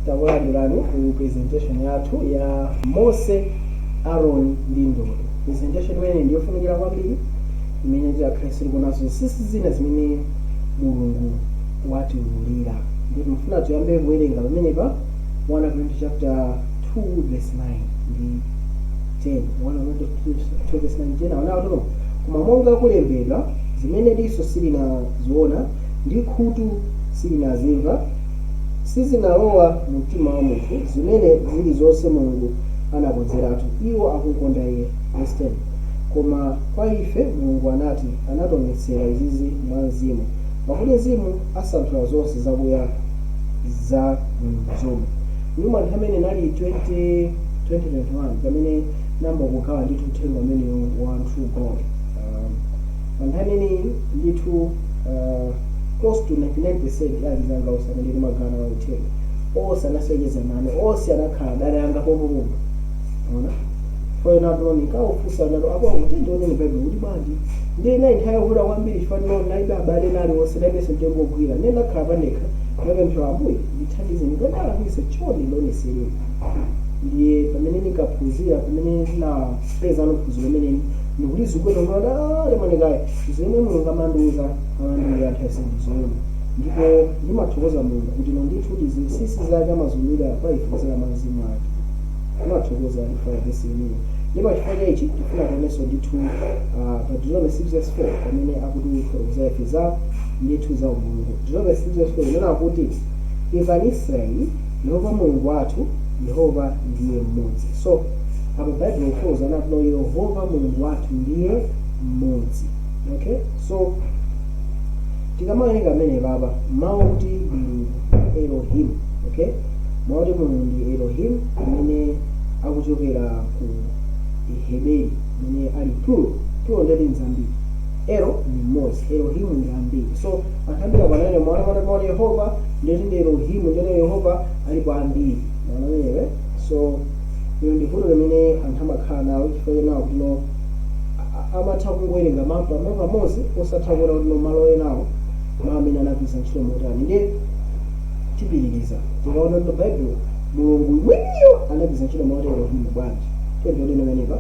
Takulandirani ku presentation yathu ya Mose, Aaron ndi ndodo. Presentation imene ndiyofunikira kwambiri, imene tidakhale tikuonazo zinsinsi zina zimene Mulungu watiululira. Ndipo mfuna tiyambe kuwerenga pamenepa 1 Korinto chapter 2 verse 9 ndi 10. 1 Korinto 2 verse 9, 10 aona kuti, "Koma monga kulembedwa, zimene diso silinaziona ndi khutu silinazimva, sizinalowa mu mtima wa munthu, zimene zilizonse Mulungu anakonzeratu iwo akukonda iye." Verse 10, "Koma kwa ife Mulungu anati anationetsera izizi mwa Mzimu, pakuti Mzimu asanthula zonse zakuya za Mulungu zomwe." Nyuma nthawi imene inali 20 2021, pamene namba kugawa ndithu uthenga umenewu wa true God, pa nthawi imeneyi ndithu close to 99% ya anzanga onse amene ndimagawana nawo uthenga, onse anasonyeza nane, onse anakhala adani anga pomwe. Ona foyena toni kaufusa nato apo kuti ndioneni Bible kuti bwanji. Ndiye inayi nthawi yovuta kwambiri, chifukwa ndino nalibe abale nali onse, nalibenso mtengo ogwira. Ndiye ndakhala pandekha, ndapemphera, "Ambuye, ndithandizeni, ndalakwisa, chonde ndionesereni." Ndiye pamene ndinkaphunzira, pamene ndinapeza phunziro limene ndikuti zikuti limanekayi, zimene Mulungu amandiuza, amandiuza nthawi ndizoona. Ndipo ndimathokoza Mulungu kuti no ndithu zinsinsi zake amazululira kwa ife kudzera mwa Mzimu ake. Ndimathokoza chifukwa vesi imene. Ndipo chifukwa cha ichi tifuna tionenso ndithu pa Deuteronomy 6 verse 4, pamene akutifotokozera ife za ndithu za umulungu. Deuteronomy 6 verse 4 inena kuti, "Imvani Israeli, Yehova Mulungu wathu, Yehova ndiye mmodzi." So apa Bible ikufotokoza nati no Yehova Mulungu wathu ndiye mmodzi. Okay, so tikamawerenga amene papa mawu kuti Mulungu, Elohim, okay, mawu kuti Mulungu ndi Elohim, amene akuchokera ku Heberi, amene ali plural. Plural ndeti nzambiri. Elo ni mmodzi, Elohimu ndi ambiri. So anthu ambiri akwanene mwana mwana mawu Yehova ndeti ndi Elohimu, ndeti Yehova alipo ambiri, mwana amenewe. So iyo ndi vuto limene anthu amakhala nalo, chifukwa chenawo kuti no amatha kungowerenga mawu pamodzi, osatha kuona kuti no malo enawo mawu amene anagwiritsa ntchito motani. Ndiye tipitiriza tikaona kuti Bible Mulungu mwiniyo anagwiritsa ntchito mawu Elohimu bwanji. Tiyeni pamenepa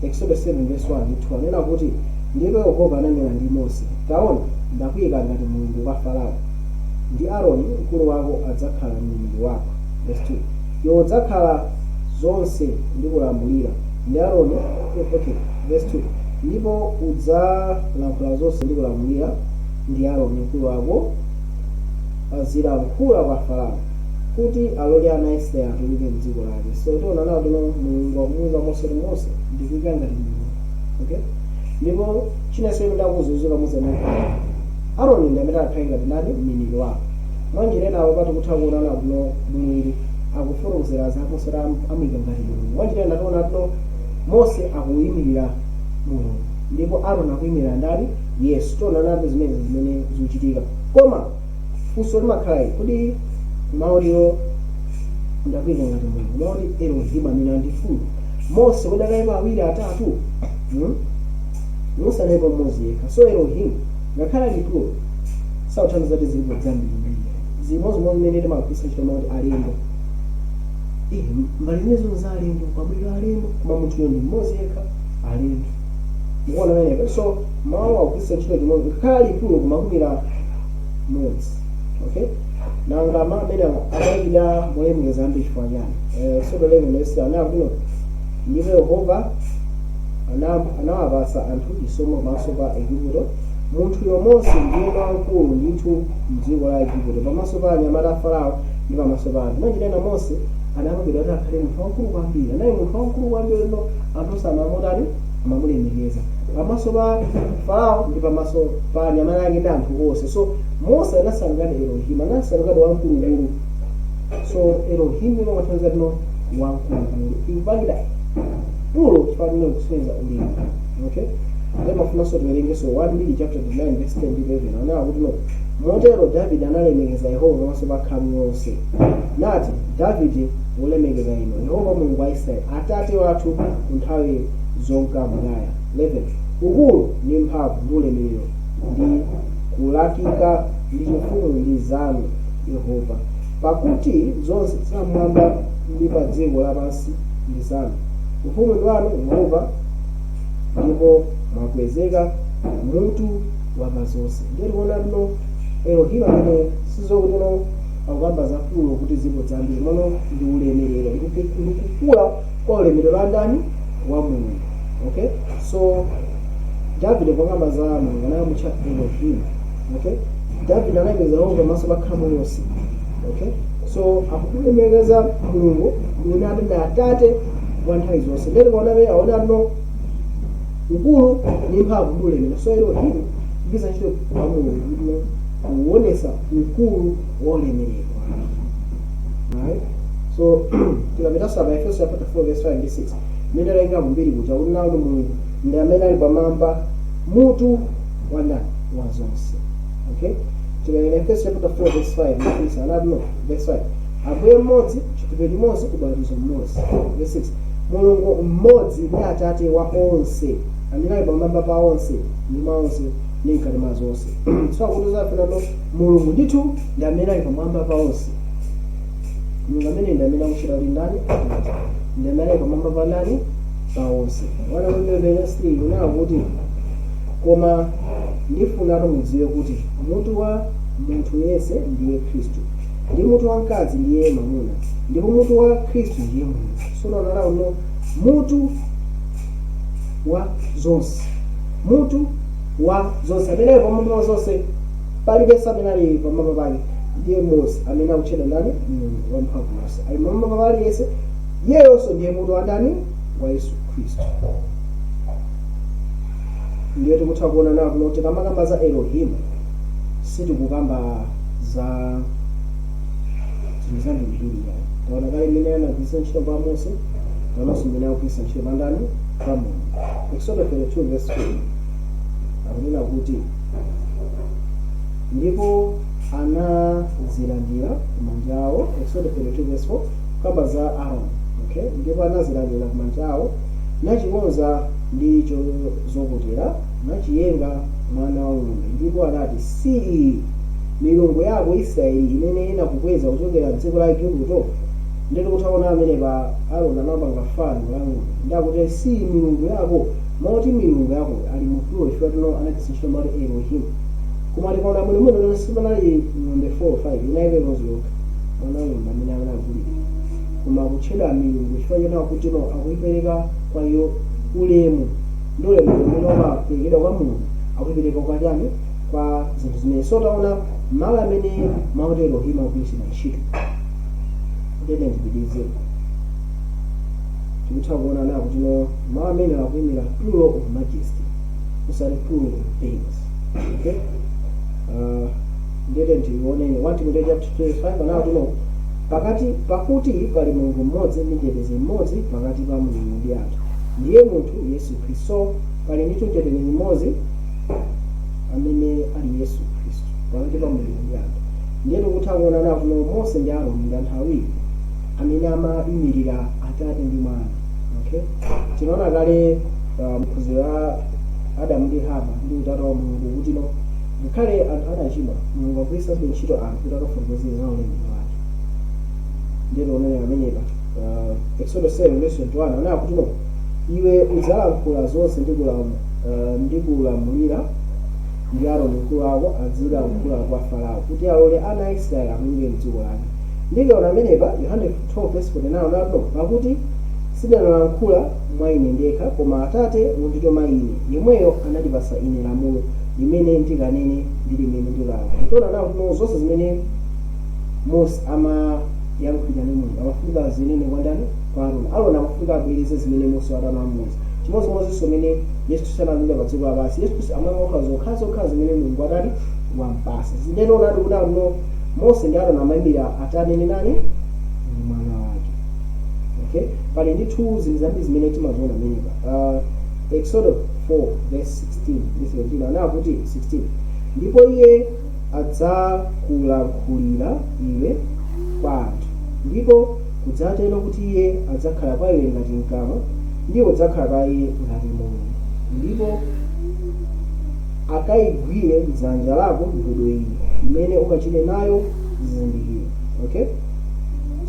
Exodus 7 verse 1 ndi 2, anena kuti, "Ndipo Yehova ananena ndi Mose, 'Taona, ndakuyika ngati Mulungu kwa Farao, ndi Aaroni mkulu wako adzakhala mneneri wako.'" Verse 2, "Iwe udzakhala zonse ndikulamulira ndi Aaroni." Okay, verse 2, "Ndipo udzalankhula zonse ndikulamulira, ndi Aaroni mkulu wako azilankhula kwa Farao, kuti alole ana a Israeli atuluke mdziko lake." So tiona nawo tino Mulungu akumuwuza Mose kuti, "Mose, ndikuyika ngati Mulungu." Okay, ndipo chinanso ndakuzuzula muzana Aaroni ndi amene akhale ngati ndani? Mneneri wako. Mwanjira ina apo pati kutha kuona kuno Mulungu akufotokozera za Mose kuti amuyika ngati Mulungu. Mwanjira ina tiona tino Mose akuyimirira Mulungu ndipo Aaroni akuyimirira ndani? Yesu. Tiona napo zimene zimene zikuchitika. Koma funso limakhala ili kuti mauliro ndakuyika ngati Mulungu, mauli Elohim amene andifuna Mose, kodi akalipo awiri, atatu? Mose analipo mmodzi yekha. So Elohim ngakhale ali plural, sauthandiza kuti zilipo zambirimbiri. Zimodzi mmene timagwiritsa ntchito mawu alendo. Mbali zimenezo za alendo, kwabwera alendo, koma munthuyo ndi mmodzi yekha. Alendo, mukuona pamenepo? So mawu akugwiritsa ntchito chimodzi ngakhale ali plural, koma akumira mmodzi. Okay, nanga ma amene amayikira molemekeza anthu chifukwa chani? Exodo 11 verse 7 anakuti, "Ndipo Yehova anawapatsa anthu chisomo pamaso pa Igupto. Munthuyo Mose ndiye wamkulu ndithu mdziko la Igupto, pamaso pa anyamata a Farao ndi pamaso pa anthu." Mwanjira Mose anapangidwa kuti akhale munthu wamkulu kwambiri. Anali munthu wamkulu kwambiri, no anthu osamamutani, amamulemekeza pamaso pa Farao ndi pamaso pa anyamata ake ndi anthu onse. So Mose anasandukadi Elohim, anasandukadi wamkulukulu. So Elohim imamathandiza tino wamkulukulu, ikupangira plural chifukwa kusonyeza ulemu. Okay, then mafunanso tiwerengeso 1 Mbiri chapter 9 verse 10 ndi 11, anena kuti no, "Motero Davide analemekeza Yehova pamaso pa khamu lonse, nati Davide, 'Wolemekeza inu Yehova Mulungu wa Israeli atate wathu ku nthawi zonka muyaya.'" 11, "Ukulu ndi mphamvu ndi ulemerero ndi kulakika ndi chifumu ndi zanu Yehova." Pakuti zonse zamwamba ndi pa dziko lapansi ndi zanu, ufumu ndi wanu Yehova, ndipo mwakwezeka mutu wa pa zonse. Ndiye tikuona tuno Elohim amene sizokuti akukamba za plural kuti zipo zambiri, mano ndi ulemerero, ndikukula kwa ulemerero wa ndani? Wa Mulungu. Okay, so Davide pakamba za Mulungu anamutcha Elohim. Okay, Davide anayipeza Yehova pamaso pa khamu lonse. Okay, so akulemekeza Mulungu mwini ati ndi Atate wa nthawi zonse. Ndiye tikuona amene aona tuno ukulu ni mphamvu ndi ulemerero. So Elohim kugwiritsa ntchito kwa Mulungu kuti kuonesa ukulu wa ulemerero, right? So tikapita pa Efeso chapter 4 verse 5 ndi 6, mmene talenga kumbiri kuja kuti nawo Mulungu ndi amene ali pamwamba, mutu wa ndani? Wa zonse. Okay, tikaenda Efeso chapter 4 verse 5 ndi 6, anati no, verse 5, Ambuye mmodzi, chikhulupiriro chimodzi, ubatizo mmodzi. Verse 6, Mulungu mmodzi ndi Atate wa onse, amene ali pamwamba pa onse, ndi mwa onse, ndi mkati mwa zonse. So akuti zafanano Mulungu ndithu ndi amene ali pamwamba pa onse. Mulungu amene ndi amene akuchita kuti ndani? Atate. Ndi amene ali pamwamba pa ndani? Pa onse. 1 verse 3 kunena kuti, koma ndifunatu mudziwe kuti mutu wa munthu yense ndiye Khristu, ndi mutu wa mkazi ndiye mwamuna, ndipo mutu wa Khristu ndiye Mulungu. So naona uno mutu wa zonse, mutu wa zonse, amene ali pamwamba pa zonse, palibenso amene ali pamwamba pake, ndiye mmodzi amene akutchedwa ndani? Mulungu wamphamvu yonse ali pamwamba pa aliyense. Yeyonso ndiye mutu wa ndani? Wa Yesu Khristu. Ndiye tikutha kuona nawo kuti tikamakamba za Elohim sitikukamba za zinthu zambirimbiri yayi. Taona kale mmene anagwiritsa ntchito pa Mose, taonanso mmene akugwiritsa ntchito pa ndani? Pa Mulungu. Exodus 32 verse 2 akunena kuti, ndipo anazilandira kumanja awo. Exodus 32 verse 4, kamba za Aaron. Okay, ndipo anazilandira kumanja awo, nachikonza ndi zokotera, nachiyenga mwana wa ng'ombe, ndipo anati, si iyi milungu yako, Israeli, imene inakukweza kuchokera mdziko la Igupto? Ndeti kuthaona amene pa Aaron anapanga fano la ng'ombe, ndakuti si milungu yako. Mauti milungu yako ali mu plural chifukwa tino anagwiritsa ntchito mauti Elohim. Koma tikaona bwino bwino, sipanali ng'ombe 4 5, inalibe imodzi yokha, mwana wa ng'ombe amene anagulira, koma kutchedwa milungu chifukwa chonena kuti no akuipereka kwa iyo ulemu ndi ulemu umene umaperekedwa kwa Mulungu, akuipereka kwa chani? Kwa zinthu zimene. So taona malo amene mauti Elohim akugwiritsidwa ntchito. Ndene ndipitirize, tikutha kuona na kuti no mawu amene akuyimira plural of majesty, usati plural of beings. Okay, ndete ndioneni 1 Timothy chapter 25, anawo tino pakati, pakuti pali Mulungu mmodzi ndi mtetezi mmodzi pakati pa Mulungu ndi anthu, ndiye munthu Yesu Khristu. So pali ndithu mtetezi mmodzi amene ali Yesu Khristu pakati pa Mulungu ndi anthu. Ndiye tikutha kuona nawo kuno Mose ndi Aaroni ndi anthu awiri amene amayimirira Atate ndi Mwana. Okay, tinaona kale mphunziro la Adamu ndi Hava ndi utatu wa Mulungu kuti no ngakhale anthu anachimwa, Mulungu agwiritsanso ntchito anthu kuti akafotokozere za ulemerero wake. Ndiye tionene amenepa Exodus 7 verse 21, anaya kuti no iwe udzalankhula zonse ndi kulamulira, ndi Aaroni mkulu wako azilankhula kwa Farao kuti alole ana a Israeli atuluke mdziko lake. Ndikaona amenepa Yohane 12 verse 49, nato pakuti sindinalankhula mwa ine ndekha, koma Atate wondituma ine yemweyo anandipasa ine lamulo limene ndikanene ndi limene ndilankhula. Tiona nawo kuti zonse zimene Mose amayankhulira ndi Mulungu amafunika zinene kwa ndani? Kwa Aaroni. Aaroni amafunika abwereze zimene Mose atanamuwuza. Chimodzimodzinso mene Yesu Khristu analira pa dziko lapansi, Yesu Khristu amayankhula zokhazokha zimene Mulungu atati wampasa. Zindeno onadi kuti akuno Mose ndi Aaroni amayimirira Atate ndi nani? Ndi Mwana wake. Okay, pali ndithu zinthu zambiri zimene timaziona amenepa. Exodus 4 verse 16 ndi 17, anaya kuti 16, ndipo iye adzakulankhulira iwe kwa anthu, ndipo kudzatero kuti iye adzakhala kwa iwe ngati mkamwa, ndipo udzakhala kwa iye ngati Mulungu, ndipo akayigwire mdzanja lako ndodo iyi imene ukachite nayo zizindikiro. Okay,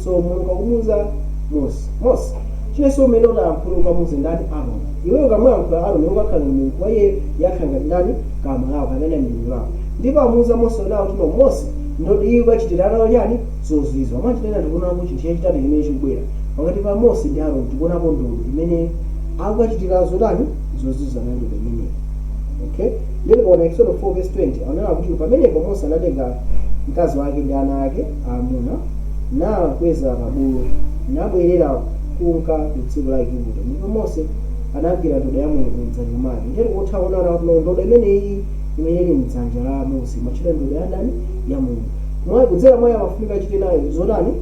so Mulungu akumuwuza Mose, Mose, chinenso umene utayankhula ukamuuze ndani? Aaroni. Iweyo ukamuyankhula Aaroni, ukakhala Mulungu kwa iye, yakhala ngati ndani? Kamwa lako kapena mneneri wako. Ndipo amuuza Mose nawo kuti, no, Mose, ndodo iyi ukachitira nawo chani? Zozizwa. Mwachitena tikuonapo chinthu chachitatu chimene chikubwera pakati pa Mose ndi Aaroni. Tikuonapo ndodo imene akukachitira zotani? Zozizwa na ndodo imeneyi. Okay, ndipo tikaona Exodus 4 verse 20, anena kuti pamenepo Mose anatenga mkazi wake ndi ana ake aamuna, nakweza pabulu, nabwerera kunka ku dziko la Igupto. Ndipo Mose anagwira ndodo ya Mulungu mdzanja mwake. Ndiye tikutha kuona kuti ndodo imeneyi imene ili mdzanja la Mose machita ndodo ya ndani? Ya Mulungu. Mwa kudzera mwayi amafunika achite nayo zotani?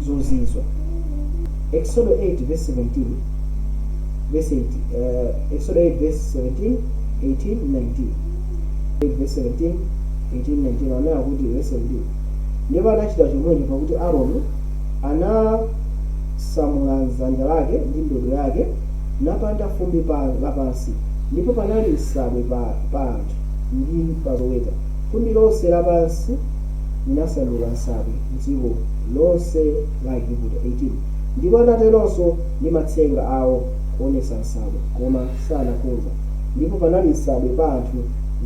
Zozizwa. Exodus 8 verse 17, verse 8, Exodus 8 verse 17, 18, 19, 8 verse 17, 18, 19, anena kuti, verse 17, ndipo anachita chomwecho, pakuti Aaroni anasamula dzanja lake ndi ndodo yake, napanda fumbi lapansi, ndipo panali nsabwe pa anthu ndi pa zoweta. Fumbi lonse lapansi linasanduka nsabwe m'dziko lonse la Igupto. 18 Ndipo anateronso ndi matsenga awo kuonesa nsabwe, koma sanakonza, ndipo panali nsabwe pa anthu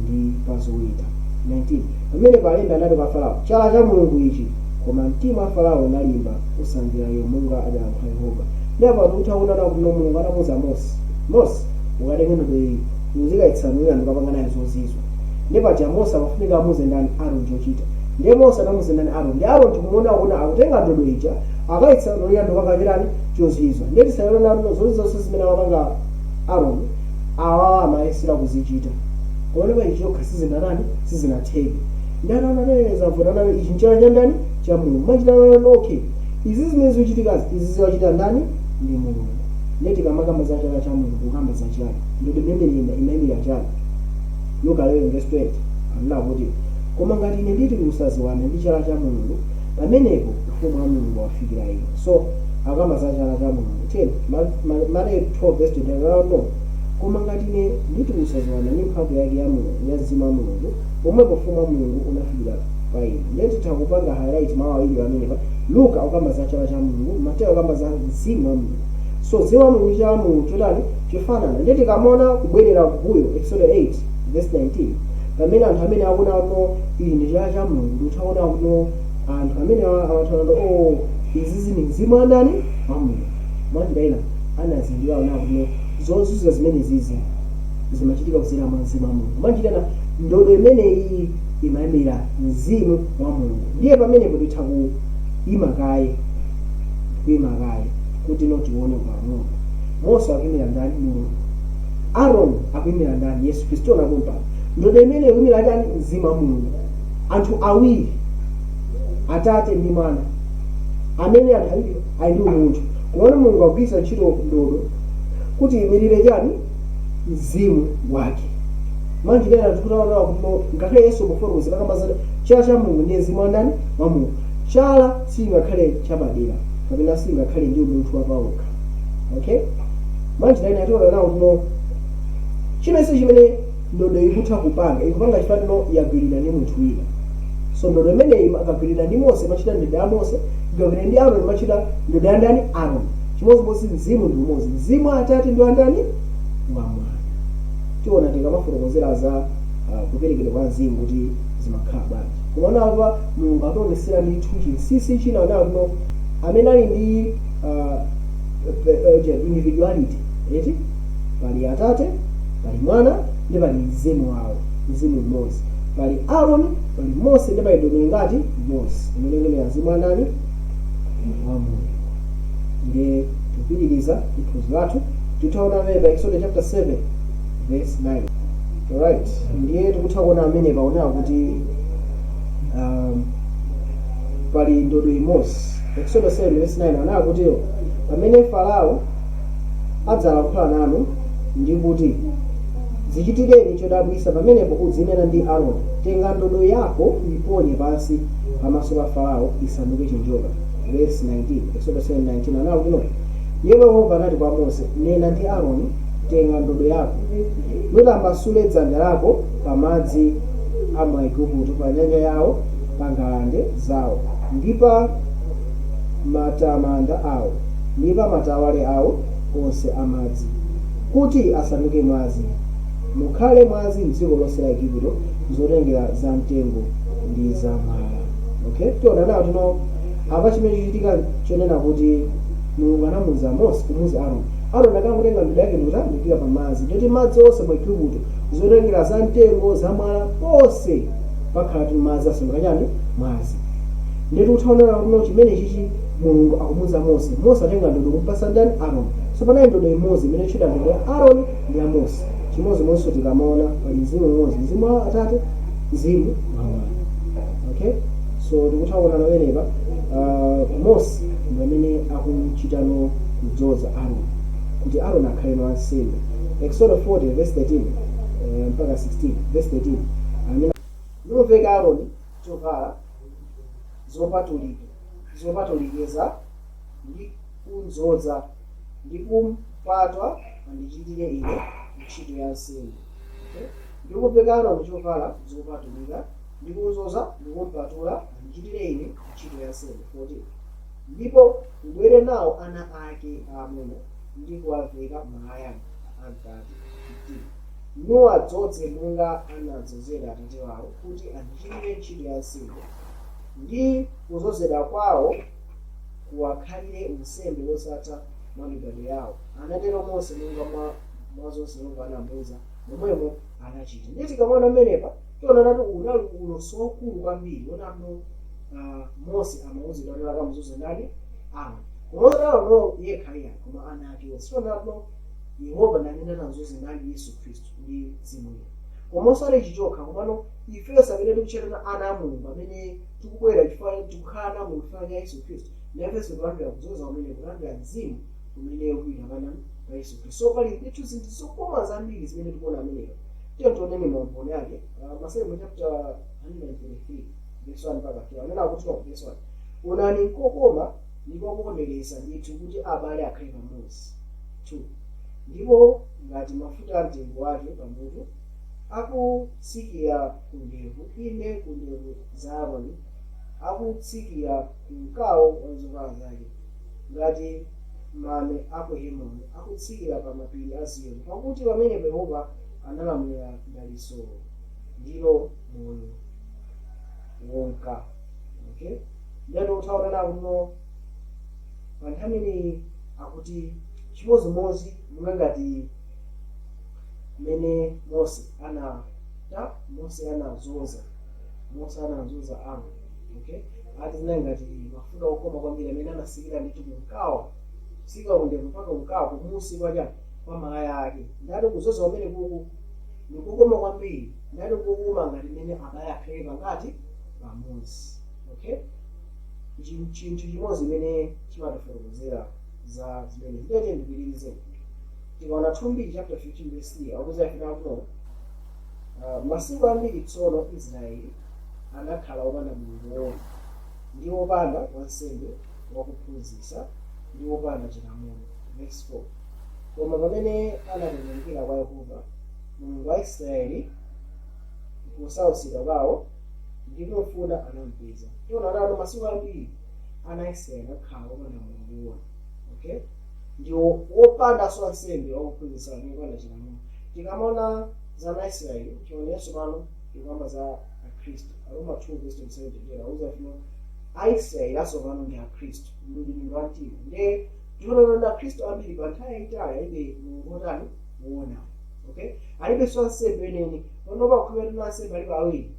ndi pa zoweta. 19 Pamenepo alembi anati kwa Farao, "Chala cha Mulungu ichi." Koma mtima wa Farao unalimba, usamvera iwo, monga adayankhula Yehova. Ndi apa tikutha kuona kuti Mulungu anamuwuza Mose, "Mose, ukatenge ndodo iyi, uzikayitsanulira, ndikapanga nayo zozizwa." Ndi paja Mose amafunika amuze ndani? Aaroni chochita. Ndiye Mose anamuze ndani? Aaroni. Ndi Aaroni tikumuona kuona akutenga ndodo ija, akayitsanulira, ndikapangirani chozizwa. Ndiye tisayiona zozizwa zonse zimene amapanga Aaroni, awawa amayesera kuzichita, kuoneka ichi chokha sizinatani? Sizinatheke. Ndi anaona zavutana, ichi nchala cha ndani? Cha Mulungu. Machitana, okay, izi zimene zikuchitikazi, izi ziwachita ndani? Ndi Mulungu. Ndiye tikamakamba za chala cha Mulungu, kukamba za chani? Ndodo imene imayimira chani? Luka 11 verse 20 anena kuti, "Koma ngati ine nditulutsa ziwanda ndi chala cha Mulungu, pamenepo ufumu wa Mulungu wafikira inu." So akamba za chala cha Mulungu. 10 Mateyu 12 verse 20, no, "Koma ngati ine nditulutsa ziwanda ndi mphamvu yake ya Mulungu, ya mzimu wa Mulungu, pomwepo ufumu wa Mulungu unafikira pa inu." Ndiye titha kupanga highlight mawu awiri amenepa. Luka akamba za chala cha Mulungu, Mateyu akamba za mzimu wa Mulungu. So mzimu wa Mulungu, chala Mulungu chotani? Chofanana. Ndiye tikamona kubwerera kubuyo Exodus 8 verse 19, pamene anthu amene akuona kuno ili ndi chala cha Mulungu, ndikuthaona kuno anthu amene amathaona, "Oh, izi zini mzimu wa ndani? Wa Mulungu." Mwanjira ina anazindikira ona kuno zozizwa zimene zizi zimachitika kudzera mwa mzimu wa Mulungu. Mwanjira ina ndodo imeneyi imayimira mzimu wa Mulungu. Ndiye pamenepo titha kuyima kaye, kuyima kaye kuti no tione pang'ono. Mose akuyimira ndani? Mulungu. Aaron akuyimira ndani? Yesu Khristu. Ona kumpano ndodo imene ikuyimira ndani? Mzimu wa Mulungu. Anthu awiri, Atate ndi Mwana, amene anthu awiri ali ndi umunthu, kuona Mulungu akugwiritsa ntchito ndodo kuti imirire chani? Mzimu wake. Mwanjira ina tikutaona kuti ngakhale Yesu kufotokozera kamba za chala cha Mulungu, ndiye mzimu wa ndani? Wa Mulungu. Chala singakhale chapadera kapena singakhale ndi umunthu wapawokha. Okay, mwanjira ina tiona nawo kuno chimense chimene ndodo ikutha kupanga, ikupanga chifaniro yagwirira ndi munthu wina. So ndodo imeneyi akagwirira ndi Mose imachita ndodo ya Mose, ikagwirira ndi Aaron imachita ndodo ya ndani? Aaron. Chimodzimodzi mzimu ndi umodzi, mzimu wa Atate ndi wa ndani? Wa Mwana. Tiona tikamafotokozera za kuperekedwa kwa mzimu kuti zimakhala bwanji. Kumaona apa Mulungu ationesera ndithu chinsinsi china nakuno amene ali ndi individuality eti. Pali Atate, pali Mwana, ndi pali mzimu wawo, mzimu mmodzi. Pali Aaron, pali Mose, ndi pali ndodo ngati Mose imene ikuyimira mzimu wa ndani? Wa Mulungu. Ndiye tikupitiriza phunziro lathu, titaona amene pa Exodus chapter 7 verse 9. Alright, ndiye tikutha kuona amene paonera kuti pali ndodo imodzi. Exodus 7 verse 9 anena kuti, "Pamene Farao adzalankhula nanu ndi kuti, 'Zichitireni chodabwitsa,' pamenepo udzinena ndi Aaroni, 'Tenga ndodo yako, iponye pansi pamaso pa Farao, isanduke chinjoka.'" Verse 19, Exodus 7:19 anena kuti, no, "Ndipo Yehova anati kwa Mose, 'Nena ndi Aaroni, tenga ndodo yako, nutambasule dzanja lako pamadzi a mu Igupto, pa nyanja yawo, Pa ngalande zawo, ndi pa matamanda awo, ndi pa matawale awo onse amadzi, kuti asanduke mwazi. Mukhale mwazi mdziko lonse la Igupto, zotengera za mtengo ndi za mwala. Okay, tiona nawo tino apa chimene chichitika, chonena kuti Mulungu anamuza Mose kumuza Aaroni. Aaroni akangotenga ndodo yake ndikutambikira pa madzi, ndoti madzi onse mu Igupto, zotengera za mtengo, za mwala, ponse pakhala ti madzi asanduka chani? Mwazi. Ndeti uthaonera kuno chimene chichi Mulungu akumuza Mose. Mose atenga ndodo kumpasa ndani? Aaroni. So panali ndodo imodzi imene itchedwa ndodo ya Aaroni ndi ya Mose. Chimodzimodzinso tikamaona pali mzimu umodzi, mzimu wa Atate, mzimu wa Mwana. Okay, so tikutha kuona pamenepa Mose ndi amene akuchitano kudzoza Aaroni kuti Aaroni akhale wansembe. Exodus 40 verse 13 mpaka 16, verse 13 amene ndimuveka Aaroni chovala zopatulika zopatulikiza, ndi kumdzoza ndi kumpatula andichitire ine ntchito ya nsembe. Okay? Ndikuveka Aaroni chovala zopatulika, ndi kumdzoza ndi kumpatula andichitire ine ntchito ya nsembe. 14 Ndipo ubwere nawo ana ake aamuna ndi kuwaveka malaya amkati. 15 Nuwadzodze monga anadzozera atate wawo, kuti andichitire ntchito ya nsembe, ndi kudzozedwa kwawo kuwakhalire unsembe wosatha mwa mibado yawo. Anatero Mose monga mwa zonse Yehova anamuwuza, momwemo anachita. Ndiye tikamaona mmenepa, tiona nati unali ulosi waukulu kwambiri wonano. Mose amawuzidwa kuti akamudzoze ndani? Aaroni. Koma osati Aaroni yekha iya, koma ana ake onse. Tiona natino Yehova ndi amene anadzoza ndani? Yesu Khristu ndi mzimu woyera. Koma osati ichi chokha, komano ifenso amene tikutchedwa ana a Mulungu, amene tikubwera chifukwa tikukhala ana a Mulungu chifukwa cha Yesu Khristu, nafenso kulandira kudzoza kumene, kulandira mzimu umene ukuyika panani? Pa Yesu Khristu. So pali ndithu zinthu zokoma zambiri zimene tikuona amenepa. Tiye tionene maumboni ake. Masalimo chapter 133 verse 1 mpaka 2 anena kuti, no, verse 1: "Onani nkokoma ndi kokondweretsa ndithu kuti abale akhale pamodzi." 2 Ndipo ngati mafuta a mtengo wake pamutu, akutsikira ku ndevu, inde ku ndevu za Aaroni, akutsikira ku mkawo wa zovala zake, ngati mame aku Hermoni akutsikira pa mapiri a Ziyoni, pakuti pamenepo Yehova analamulira dalitso, ndilo moyo wonka. Okay, ndiyati kuthaonana kuno pa nthawi imeneyi akuti chimodzimodzi monga ngati mmene Mose anadzoza Aaroni. Okay, ati zinali ngati mafuta okoma kwambiri amene anasikira ndithu kumkawa, kusika kundevu mpaka kumkawa, kumusi kwacha kwa malaya ake. Ndati kudzoza pamene kuku ndikukoma kwambiri, ndati kukoma ngati mmene abale akhale pangati? Pamodzi. Okay, ichi chinthu chimodzi imene chimatifotokozera za zimene ndete. Ndipitirize. Tikaona 2 chapter 15 verse 3, akuti afika kuno masiku ambiri tsono Israeli anakhala wopanda Mulungu woona, ndi wopanda wansembe wakuphunzitsa, ndi wopanda chilamulo. Verse 4: Koma pamene anatembenukira kwa Yehova Mulungu wa Israeli kusautsidwa kwawo, ndi kumfuna, anampeza. Tiona nano masiku ambiri ana Israeli anakhala wopanda Mulungu woona, okay, ndi wopandanso wansembe wakuphunzitsa, ndi wopanda chilamulo. Tikamaona za ana Israeli, chionenso pano tikamba za Akhristu. Aroma 2 verse 27 auza fino Aisraeli asopano ndi Akhristu, mdulidwe wa mtima. Nde tikuona ndi Akhristu ambiri pa nthawi yayitali alibe Mulungu wotani? Woona. Okay, alibenso ansembe weneni. Panopa kukhulupirira tino ansembe alipo awiri,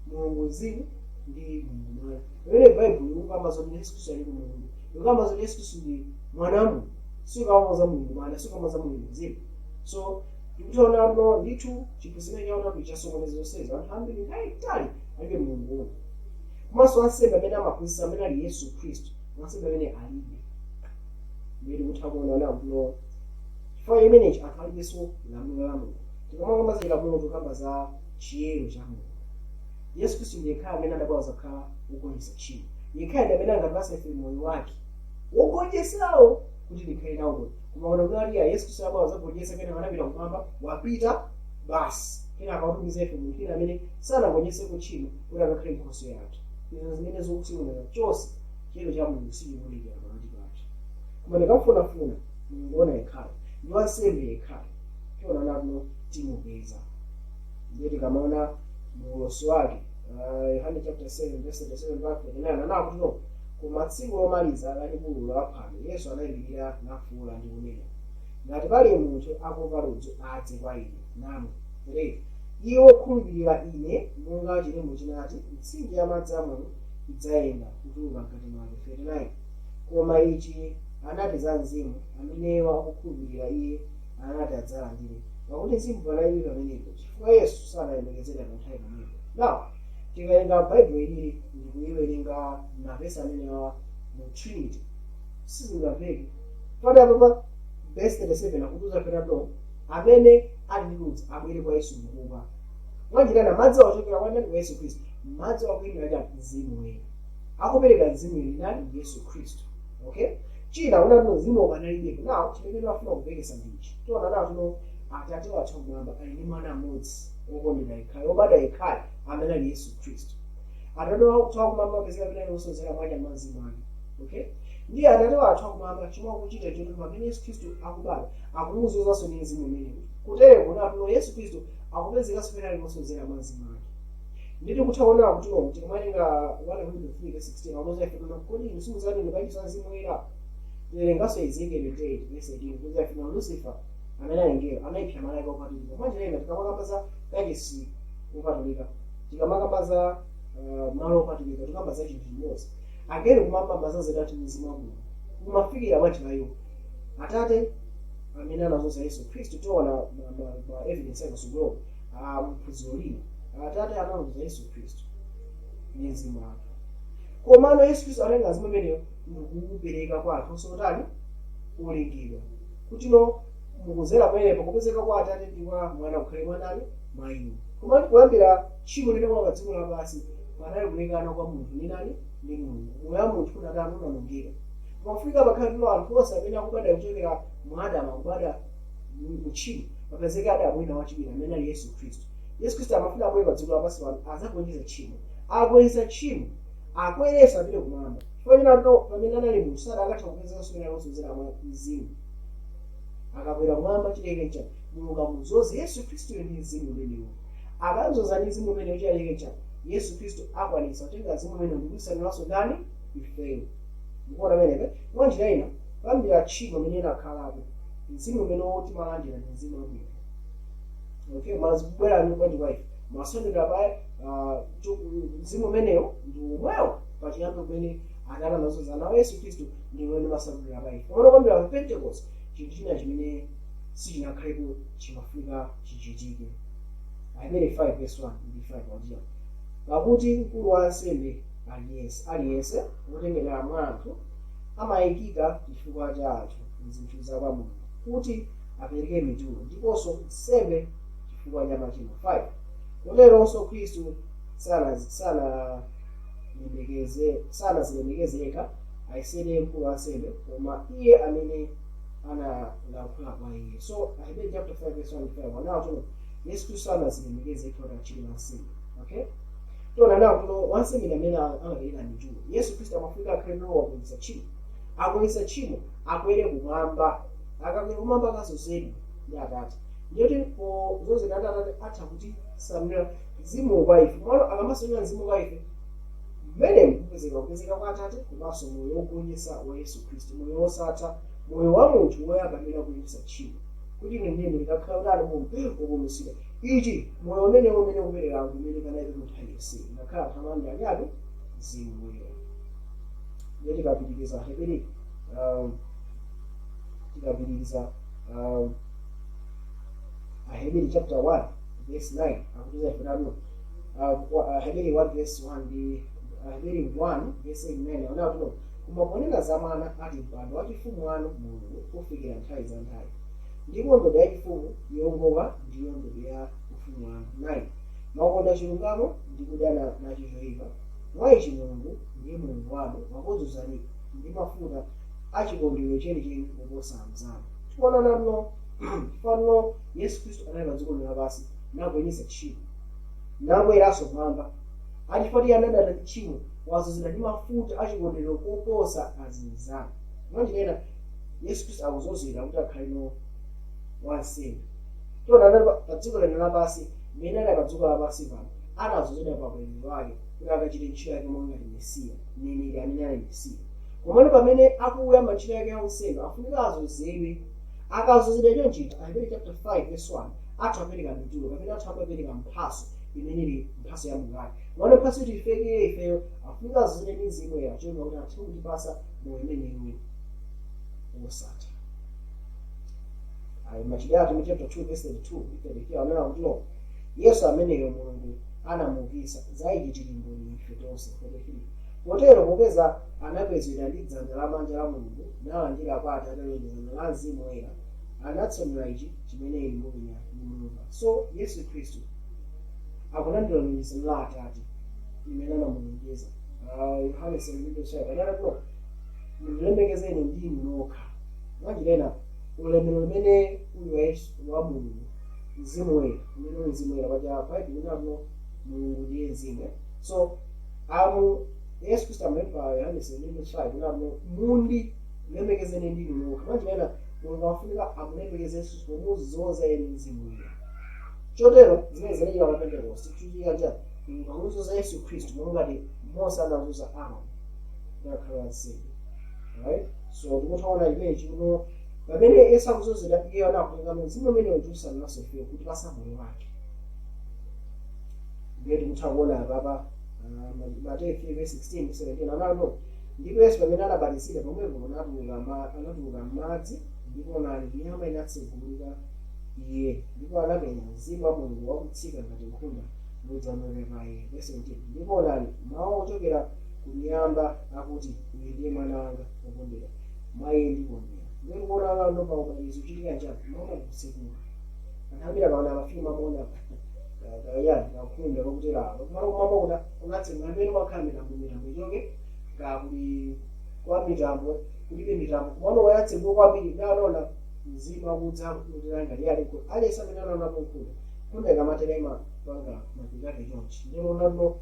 Mulungu Mzimu ndi Mulungu Mwana. Pamene Baibulo ikukamba zoti Yesu Khristu ali Mulungu, ikukamba zoti Yesu Khristu ndi Mwana wa Mulungu, sikukamba za Mulungu Mwana, sikukamba za Mulungu Mzimu. So tikutiona no ndithu chiphunzitso chautatu chasokoneza zonsezo. Anthu ambiri nthawi yayitali alibe Mulungu woona, komanso ansembe amene amaphunzitsa, amene ali Yesu Khristu, wansembe amene alibe. Ndiye tikutha kuona kuno chifukwa chimenechi anthu alibenso lamulo la Mulungu. Tikamakamba za chilamulo, tikamba za chiyero cha Mulungu. Yesu Khristu ndiye yekhayo amene adabwera kuzakhala wogonjetsa tchimo. Yekhayo ndi amene angatipatse ife moyo wake wogonjetsawo kuti tikhale nawo moyo. Koma ona kuti aliya Yesu Khristu abwera kuzagonjetsa, kena anapita kumwamba, wapita basi. Kenaka watumiza ife munthu ina amene sanagonjetse tchimo kuti akakhale nkhoswe yathu. Izo zimene zikusikunena chonse chiyero cha Mulungu sichikuonekera pakati pathu, koma tikamfunafuna Mulungu ona yekhayo ndi wansembe yekhayo, tiona natuno timupeza. Ndiye tikamaona muulosi wake, Yohane chapter 7 verse 37 mpaka 39, anakuti no, koma tsiku lomaliza lalikulu la phwando, Yesu anayimirira nafuwula ndi kunena, "Ngati pali munthu akumva ludzu, adze kwa ine namwe." 3 Iwo khulupirira ine, monga chilembo chinati, mitsinje ya madzi amoyo idzayenda kutuluka mkati mwake. 39 Koma ichi anati za mzimu amene wakukhulupirira iye anati adzalandire, pakuti mzimu panalibe pamenepo, chifukwa Yesu sanayembekezera pa nthawi pamenepo. Now tikawerenga Baibulo ilili ndikuiwerenga mavesi amenewa mu Trinity, sizingamveke. Pati apapa verse 37 akutuza penado amene ali ndi ludzu abwere kwa Yesu mukupa mwanjirana madzi akuchokera kwa ndani? Kwa Yesu Khristu. Madzi akuyimira chani? Mzimu Woyera. Akupereka mzimu woyera ndani? Yesu Khristu. Okay, china unati mzimu ukanalibepo. Now chimene timafuna kupekesa ndichi: tiona nawo tino Atate wathu kumwamba ali ndi mwana mmodzi wokondedwa yekhayo, wobadwa yekhayo, amene ali Yesu Khristu. Atate wathu akumwamba apezeka pamene osozera mwacha mwa mzimu wake. Okay, ndiye Atate wathu akumwamba chomwe akuchita choti pamene Yesu Khristu akubadwa akumuzozanso ndi mzimu umenewu. Kutere kunatuno Yesu Khristu akupezekanso pamene ali osozera mwa mzimu wake. Nditi kutha kuonera kuti no, tikamawerenga 1 Korinto 3 verse 16, akuti ife tuno, kodi inu simuzati inu kachisi mzimu woyera? Tiwerenganso Ezekiel 28 verse 18, kuti ife no, Lucifer amene ali ngelo anayipsa malaika opatulika. Mwanjira tikamakamba za kachisi wopatulika, tikamakamba za malo opatulika, tikamba za chinthu chimodzi. Angelo kumwamba mazaziratu mzimu wa Mulungu kumafikira mwanjirayo Atate amene anazoza Yesu Khristu. Tiona ma evidence yakusogolo mphunziro lina. Atate anazoza Yesu Khristu ndi mzimu wake, komano Yesu Khristu atenga mzimu umeneyo ndikuupereka kwa anthu osotani olengedwa, kuti no mukuzera pamenepo kupezeka kwa Atate ndi kwa Mwana kukhale mwanani mwa iwo. Komano kuyambira tchimo lene pa dziko lapansi, panali kulekana kwa munthu ndi nani? Ndi Mulungu. Moyo wa munthu unatani? Unanongeka. Pafika pakhale tulo anthu onse amene akubadwa kuchokera mwa Adamu akubadwa mutchimo. Papezeka Adamu wina wachiwiri amene ali Yesu Khristu. Yesu Khristu amafuna abwere pa dziko lapansi pano azagonjetsa tchimo. Agonjetsa tchimo, akwerenso apite kumwamba. Chifukwa chinatu pamene anali munthu sadakatha kupezanso pamene alosozera mwa mzimu. Akakwera kumwamba, chileke cha Mulungu amuzoze Yesu Khristu ndi mzimu umenewo. Akamzoza ndi mzimu umenewo, chileke cha Yesu Khristu akwanitsa kutenga mzimu umenewo ndikuisaniranso ndani? Ifeyo. Mukuona pamenepe? Mwanjira ina, kuyambira tchimo imene inakhalapo, mzimu umene timalandira ndi mzimu wabwino. Okay, mazibwera ni bwanji kwa ife masondera pa mzimu umenewo ndi umwewo pachiyambi umene adana nazo nawo Yesu Khristu, ndi umene masandulira pa ife. Komano kuyambira pa Pentecost, chinthu china chimene sichinakhalepo chimafunika chichitike. Aheberi 5 verse 1 ndi 5 akuti, pakuti mkulu wa ansembe aliyense aliyense wotengedwa mwa anthu amayikika chifukwa cha anthu mzinthu za kwa Mulungu, kuti apereke mitulo ndiponso nsembe chifukwa cha machimo. 5 Koteronso Khristu sanazilemekeze yekha ayesere mkulu wa ansembe, koma iye amene analankhula kwa iye. So Aheberi chapter 5 verse 1 5 anawo Yesu Khristu sanazilemekeze yekha kuti achite wansembe. Okay, tiona nawo kuno wansembe amene amapereka mitulo. Yesu Khristu amafunika akhale nawo wagonjetsa tchimo. Agonjetsa tchimo, akwere kumwamba. Akakwera kumwamba, akazozedwa ndi Atate. Ndiyoti pozozedwa ndi Atate atha kuti samira mzimu kwa ife. Komano akamasamira mzimu kwa ife, mmene kupezeka kwa Atate komanso moyo wogonjetsa wa Yesu Khristu, moyo wosatha, moyo wa munthu woyamba amene akugonjetsa tchimo, kuti ine ndine ndikakhala kuti ali munthu wopulumutsidwa. Ichi moyo umenewo umene ukupereka umene panalibe munthu aliyense, ngakhale anthu amene ali ati mzimu woyera. Ndiye tikapitiriza Heberi, tikapitiriza Aheberi chapter 1 verse 9 akutiza ifenano, Aheberi 1 verse 1 ndi Aheberi 1 verse 8 9 aona kuti koma ponena za Mwana ati, mpando wachifumu wanu, Mulungu, kufikira nthawi za nthawi, ndipo ndodo yachifumu yowongoka ndiyo ndodo ya ufumu wanu. 9 Mwakonda chilungamo ndi kudana nacho choyipa. Mwa ichi Mulungu ndiye Mulungu wanu wakudzozani ndi mafuta achikondwerero chenicheni kuposa anzanu. Tikuona natuno fano Yesu Khristu anali pa dziko lino lapansi. Nagwenyesa tchimo, nabweranso kumwamba. Achifukwa iye anadana ndi tchimo, wazozedwa ndi mafuta achikondwerero koposa azinzake. Mwanjira Yesu Khristu akuzozedwa kuti akhale no wansembe. Tiona anali pa dziko lino lapansi, mmene ali pa dziko lapansi pano, anazozedwa pa ulemerero wake kuti akachite ntchito yake monga ngati Mesiya, mneneri amene ali Mesiya. Komano pamene akuyamba ntchito yake ya unsembe, afunika azozedwe. Akazozedwa chonchita, Aheberi chapter 5 verse 1, atha kupereka mitulo kapena atha kupereka mphaso imene ili mphaso ya moyo wake. Mwana mphaso kuti ifekere ifeyo, afunika azozedwe ndi Mzimu Woyera cholinga kuti athe kutipasa moyo umenewu wosatha. Ayi, Machitidwe Atumwi chapter 2 verse 32 ndi 33 anena kuti no, Yesu ameneyo Mulungu anamuukitsa, za ichi tili mboni ife tonse. 33 Potero popeza anakwezedwa ndi dzanja lamanja la Mulungu, nalandira kwa Atate lonjezano la Mzimu Woyera, anatsanula ichi chimene inu mupenya nimumva. So Yesu Khristu akulandira lonjezano la Atate limene anamulonjeza. Yohane 17:5 anena kuti mundilemekeze ine ndi inu nokha. Mwanjira ina, ulemerero umene uli wa Yesu, wa Mulungu Mzimu Woyera, umene uli Mzimu Woyera, paja Baibulo linati Mulungu ndiye Mzimu. So amu Yesu Khristu amapempha Yohane 17:5 kunati mundilemekeze ine ndi inu nokha. Mwanjira ina, Mulungu afunika amulemekeze Yesu pomuzoza iye ndi Mzimu Woyera. Chotero zimene zinachitika pa Pentecost, kuchitika cha Mulungu akumuzoza Yesu Khristu monga ngati Mose anazoza Aaroni kuti akhale wansembe, right? So tikuthaona chimene chikuno, pamene Yesu akuzozedwa, iye anakutenga mzimu umene ujusananso ife kuti pasa moyo wake. Ndiye tikutha kuona apapa, Mateyu 3 verse 16 17 analo, ndipo Yesu pamene anabatizidwa, pomwepo anatuluka m'madzi, ndipo onani, miyamba inatsegulika iye, ndipo anapenya Mzimu wa Mulungu wakutsika ngati nkhunda nudzamwera pa iye. Verse 17, ndipo onani, mawu ochokera kumiyamba akuti, uyu ndiye mwana wanga wokondedwa, mwa iye ndikondwera. Ndiye tikuona pano pa ubatizo kuchitika njani? Mawu akutsekula. Anthu ambiri akaona mafilimu amaona kayani kakhunda kakutera apo, kumalo kumwamba kuna kunatsekula, amene kwakhala mitambo, mitambo ichoke, kakuli kwa mitambo kulibe mitambo, kumano wayatsekula kwambiri. Ndanaona mzimu akudza kutera ngati yali aliyense amene anaonapo nkhunda, nkhunda ikamatera imapanga mapiko ake chonchi. Ndipo unano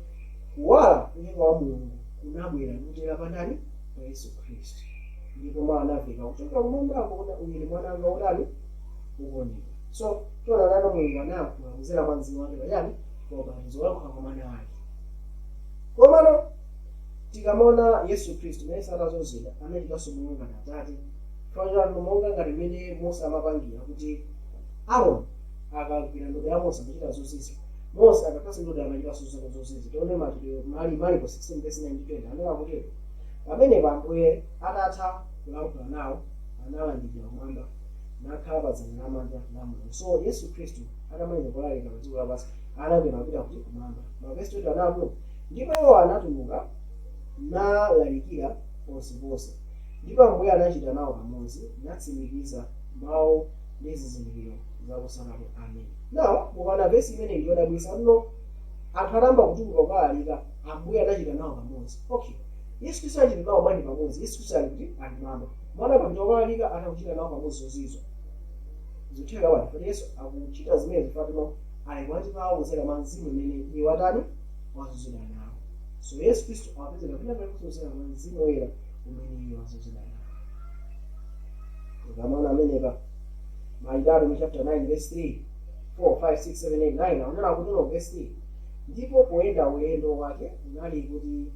kuwala kuchoka wa Mulungu kunabwera kutera pandani? Pa Yesu Khristu. Ndipo mawu anamveka kuchokera kumwambako kuti, uyu ndi mwana wanga wotani? Wokondedwa. So tiona nano Mulungu anayankhula kudzera kwa Mzimu wake pachani? Pa ubatizo, wayankhula kwa mwana wake. Komano tikamaona Yesu Khristu mmene atazozedwa, anachitanso monga ngati Atate chifukwa monga ngati mmene Mose amapangira kuti Aaroni akagwira ndodo ya Mose amachita zozizwa, Mose akakhala ndodo amachitanso zozizwa. Tione Machitidwe Mariko 16 verse 9 20, anena kuti pamenepo Ambuye atatha kulankhula nawo, analandidwa kumwamba, nakhala pa dzanja lamanja la Mulungu. So Yesu Khristu atamaliza kulalika pa dziko lapansi, anakwera kupita kuti? Kumwamba. Mavesi 20 anapo, ndipo iwo anatuluka nalalikira ponseponse, ndipo Ambuye anachita nawo pamodzi, natsimikiza mawu ndi zizindikiro zakusanapo. Amen. Now mukaona vesi imene ndiyodabwitsa no, anthu atamba kutuluka kukalalika, Ambuye anachita nawo pamodzi. Okay, Yesu Khristu anachita nawo bwanji pamodzi? Yesu Khristu ali kuti? Ali kumwamba. Mwana akapita kukalalika, atakuchita nawo pamodzi zozizwa, zikutheka bwanji? Kuti Yesu akuchita zimene zifatino ali pakati pawo kudzera mwa Mzimu imene iye watani? Wazozedwa nawo. So Yesu Khristu awapezeka pena paliponse kudzera mwa Mzimu Woyera umene iye wazozedwa nawo. Tikamaona amenepa Machitidwe mu chapter 9 verse 3 4 5 6 7 8 9, akunena kuti no, verse 3, ndipo poyenda ulendo wake unali kuti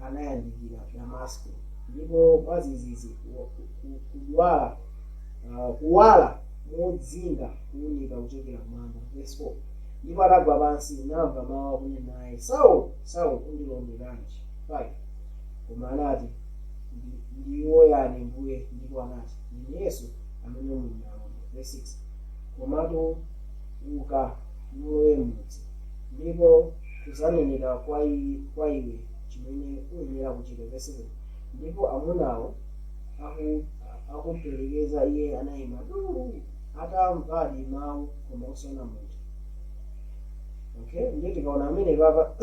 anayandikira Damasko, ndipo mwadzidzidzi kudwala kuwala modzinga kuwunika kuchokera kumwamba. Verse 4, ndipo atagwa pansi, namva mawu akunena naye, Saulo, Saulo, undilonderanji? 5 Koma anati, Ndiwo yani, Mbuye? Ndipo anati, Ndine Yesu amene umulondalonda. Verse 6, komatu uka nulowe mudzi, ndipo kuzanenedwa kwa iwe chimene uyenera kuchita. Verse 7, ndipo amunawo akumperekeza iye anayima duu, atamvadi mawu koma osaona munthu. Okay, ndiye tikaona amene papa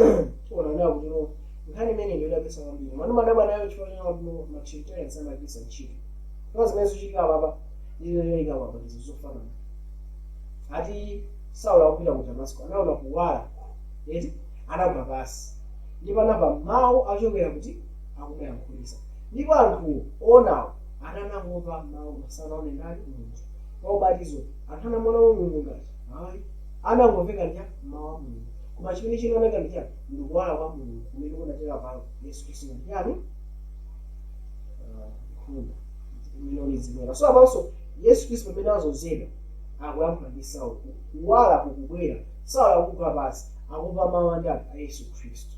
tiona nawo kuti no, nkhani imene ndiyodabwitsa kwambiri. Manu madabwa nayo chifukwa chona kuti no, ma Trinitarians amagwiritsa ntchito kwa zimene zikuchitika papa ndi zochitika papa ndizo zofanana ati. Saulo akupita ku Damasco anaona kuwala eti, anagwa pasi ndipo anamva mawu achokera kuti akumuyankhulisa, ndipo anthu onawo ananangomva mawu, masanaone ndani? Munthu. Pa ubatizo anthu anamuona Mulungu ngati? Ayi, anangomveka ndi mawu a Mulungu, koma chimene chinaoneka ndi chani? Ndikuwala kwa Mulungu kumene kunatera pa Yesu Khristu ngati chani? Nkhunda imene ulizimwera. So apanso Yesu Khristu pamene azozedwa akuyankhula ndi Saulo, kuwala kukubwera, Saulo akugwa pasi, akumva mawu andani? A Yesu Khristu.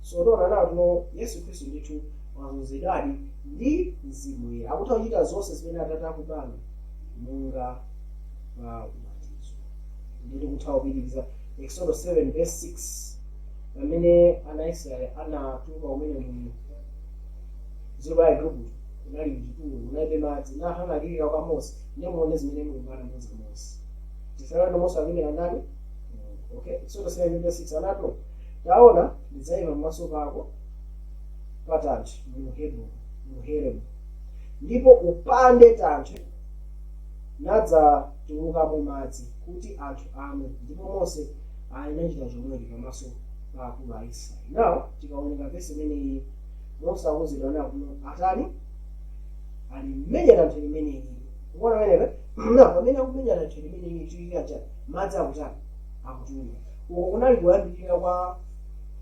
So tiona nawo tino Yesu Khristu ndithu wazozedwadi ndi Mzimu Woyera, akutha kuchita zonse zimene Atate akupanga monga pa ubatizo. Nditi kutha kupitiriza Exodus 7 verse 6, pamene ana Israeli anatuluka kumene mu dziko la Igupto, kunali kuchipululu, kunalibe madzi, na anthu analirira kwa Mose. Ndiye muone zimene Mulungu anamuuza Mose. Tifanana Mose akuyimira ndani? Mulungu. Okay, Exodus 7 verse 6 anati, "Taona, ndidzayima pamaso pako pa thanthwe mu Hebrew, mu Horebu, ndipo upande thanthwe, nadzatulukamo madzi kuti anthu amwe." Ndipo Mose anachita chomwecho pamaso pa akulu a Israeli. Now tikaoneka vesi imeneyi, Mose akuzidwa nakuno atani? Alimenya thanthwe limeneli. Kuona pamenepe na pamene akumenya thanthwe limeneli, chichitika chani? Madzi akutani? Akutuluka. Uko kunali kuyambirira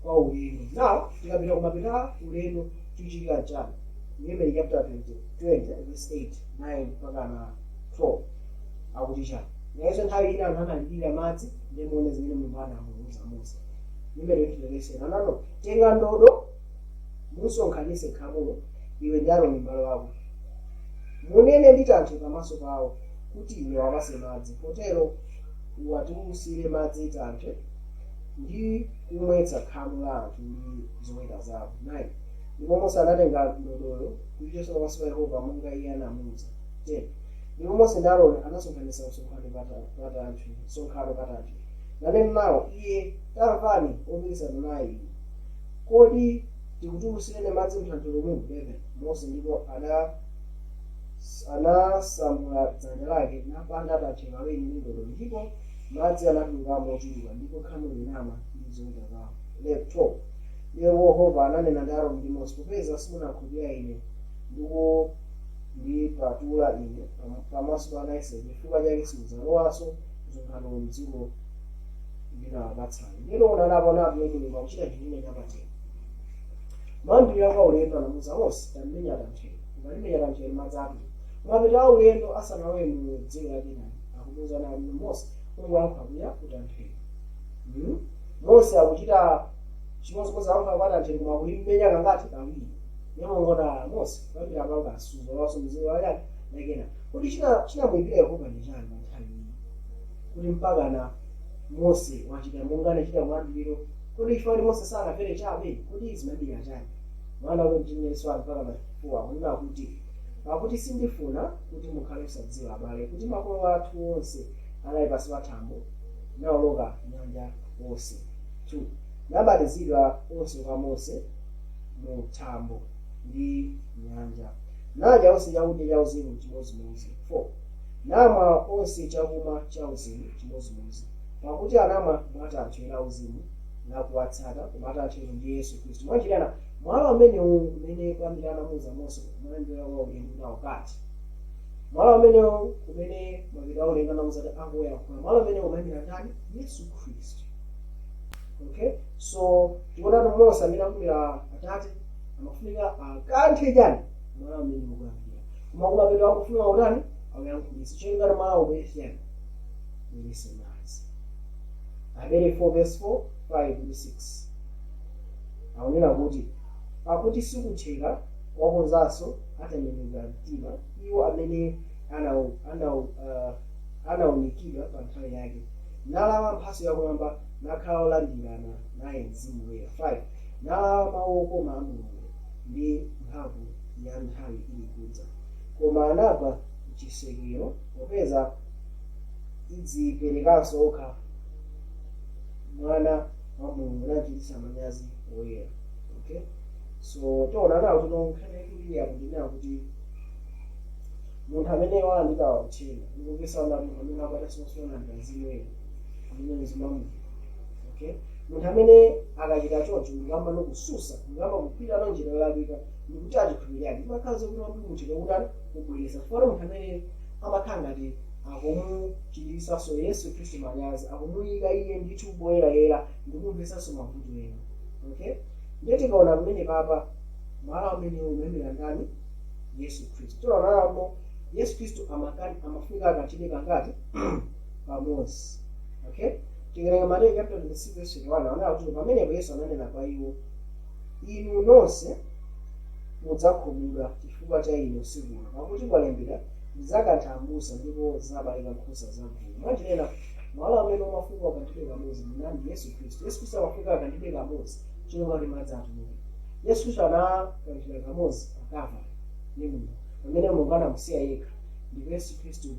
kwa ulendo. Now tikapita kumapita ulendo, chichitika chani? Numeri chapter 20 verse 8, 9 mpaka na 12 akuti chani? Nayenso nthawi ina anthu analirira madzi, ndimuone zimene Mulungu anamuuza Mose. Numeri 20 verse 8 anano, "Tenga ndodo, musonkhanitse khamulo, iwe ndi Aaroni m'bale wako, munene ndi thanthwe pamaso pawo kuti iwe wapase madzi. Potero uwatulutsire madzi thanthwe ndi kumwetsa khamu la anthu ndi zoweta zawo." 9 Ndipo Mose anatenga ndodoyo kuichotsa pamaso pa Yehova monga iye anamuwuza. 10 Ndipo Mose ndi Aaroni anasonkhanitsa msonkhano pa thanthwe, nanena nawo iye, "Tamvani, opikisana naye inu, kodi tikutulutsireni madzi mthanthwe lomwe?" 11 Mose ndipo anasamula dzanja lake napanda thanthwe kawiri ndi ndodo, ndipo madzi anatuluka mochuluka, ndipo khamu linamwa ndi zoweta zawo. 12 Ndipo Yehova ananena ndi Aaroni ndi Mose, "Popeza simunakhulupirira ine ndikundipatula ine pamaso pa ana Israeli, chifukwa chake simudzalowanso msonkhano mdziko ndinawapatsani." Ndilo onanapo napo Mulungu akuchita chimene chapadera. Mayambirira kwa ulendo anamuuza Mose, "Tamenya thanthwelo." Ukalimenya thanthwelo, madzi atuluka. Kumapita a ulendo, asanalowe mu dziko la Kenani, akumuuza nani? Mose, ungoyankhula kuya kutanthwelo. Mose akuchita chimodzimodzi, akuyankhula kwa thanthwelo, koma akulimenya kangati? Kawiri. Nyamongona Mose kuyambira panga asuzolaso mdziko la chani? La Kenani. Kuti chinamuyipira Yehova ndi chani pa nthawi iyi kuti mpakana Mose wachita monga anachita kuyambiriro? Kodi ife ali Mose sanafere chabe? Kodi zimadira chani? Mwana kuti mpaka mafuwa akunena kuti, "Pakuti sindifuna kuti mukhale osadziwa, abale, kuti makolo athu onse anali pansi pa thambo, nawoloka nyanja onse. 2 Nabatizidwa onse kwa Mose mu thambo ndi nyanja, nadya onse chakudya cha uzimu chimodzimodzi. 4 Namwa onse chakumwa cha uzimu chimodzimodzi, pakuti anamwa mwa thanthwe la uzimu lakuwatsata, koma thanthwelo ndi Yesu Khristu." Mwanjirana mwala umenewu umene kwambiri anamuuza Mose kumayambira kwa ulendo nawo kati, mwala umenewu kumene mapita a ulendo anamuuza kuti angoyankhula, mwala umenewu umayimira ndani? Yesu Khristu. Okay, so tikuona kuti Mose amene akumira Atate amafunika akanthe chani? Mwala umene ukuyambira, koma kumapeto akufunika utani? Auyankhulitse. Chingati mwala ubwerese chani? Ubwerese madzi. Aheberi 4 verse 4, 5 ndi 6 akunena kuti, "Pakuti sikutheka kuwakonzanso atembenuzidwa mtima iwo amene anaunikidwa pa nthawi yake, nalawa mphatso yakumwamba, nakhala olandirana naye Mzimu Woyera. 5 Nalawa mawu okoma a Mulungu ndi mphamvu ya nthawi ili kudza, koma anagwa mchisekero, popeza idziperekanso okha mwana wa Mulungu, nachititsa manyazi Woyera." Okay, so tiona nawo tino nkhani yaikulu apo ndinena kuti munthu amene walandira uthenga, ndikupesa una munthu amene akwata simasonanda Mzimu Woyera. Amene mzimu wa Mulungu, okay, munthu amene akachita choncho ndikamba nokususa, ndikamba kupita no njira yolakwika ndikuti achikhulupiriro yake imakhala zokuti wapulumutsidwa kutani kubwereza fora. Munthu amene amakhala ngati akumuchitisanso Yesu Khristu manyazi, akumuyika iye ndithu poyerayera ndikumvesanso mavuto ena, okay. Ndiye tikaona pamene papa mwala amene umayimira ndani? Yesu Khristu. Tiona Yesu Khristu amafunika akachite kangati? Pamodzi, okay. Tikawerenga Mateyu chapter 26 verse 21, aonera kuti pamenepo Yesu ananena kwa iwo, "Inu nonse mudzakhumudwa chifukwa cha ine usiku uno, pakuti kwalembedwa, ndidzakantha ambusa ndipo zabalika nkhosa za gulu." Mwanjira mwala amene umafunika akanthidwe kamodzi ndani? Yesu Khristu. Yesu Khristu amafunika akanthidwe kamodzi chilonga kuti madzi atuluke. Yesu Khristu anakanthidwa kamodzi pa Kalvari ndi Mulungu pamene Mulungu anamusiya yekha, ndipo Yesu Khristu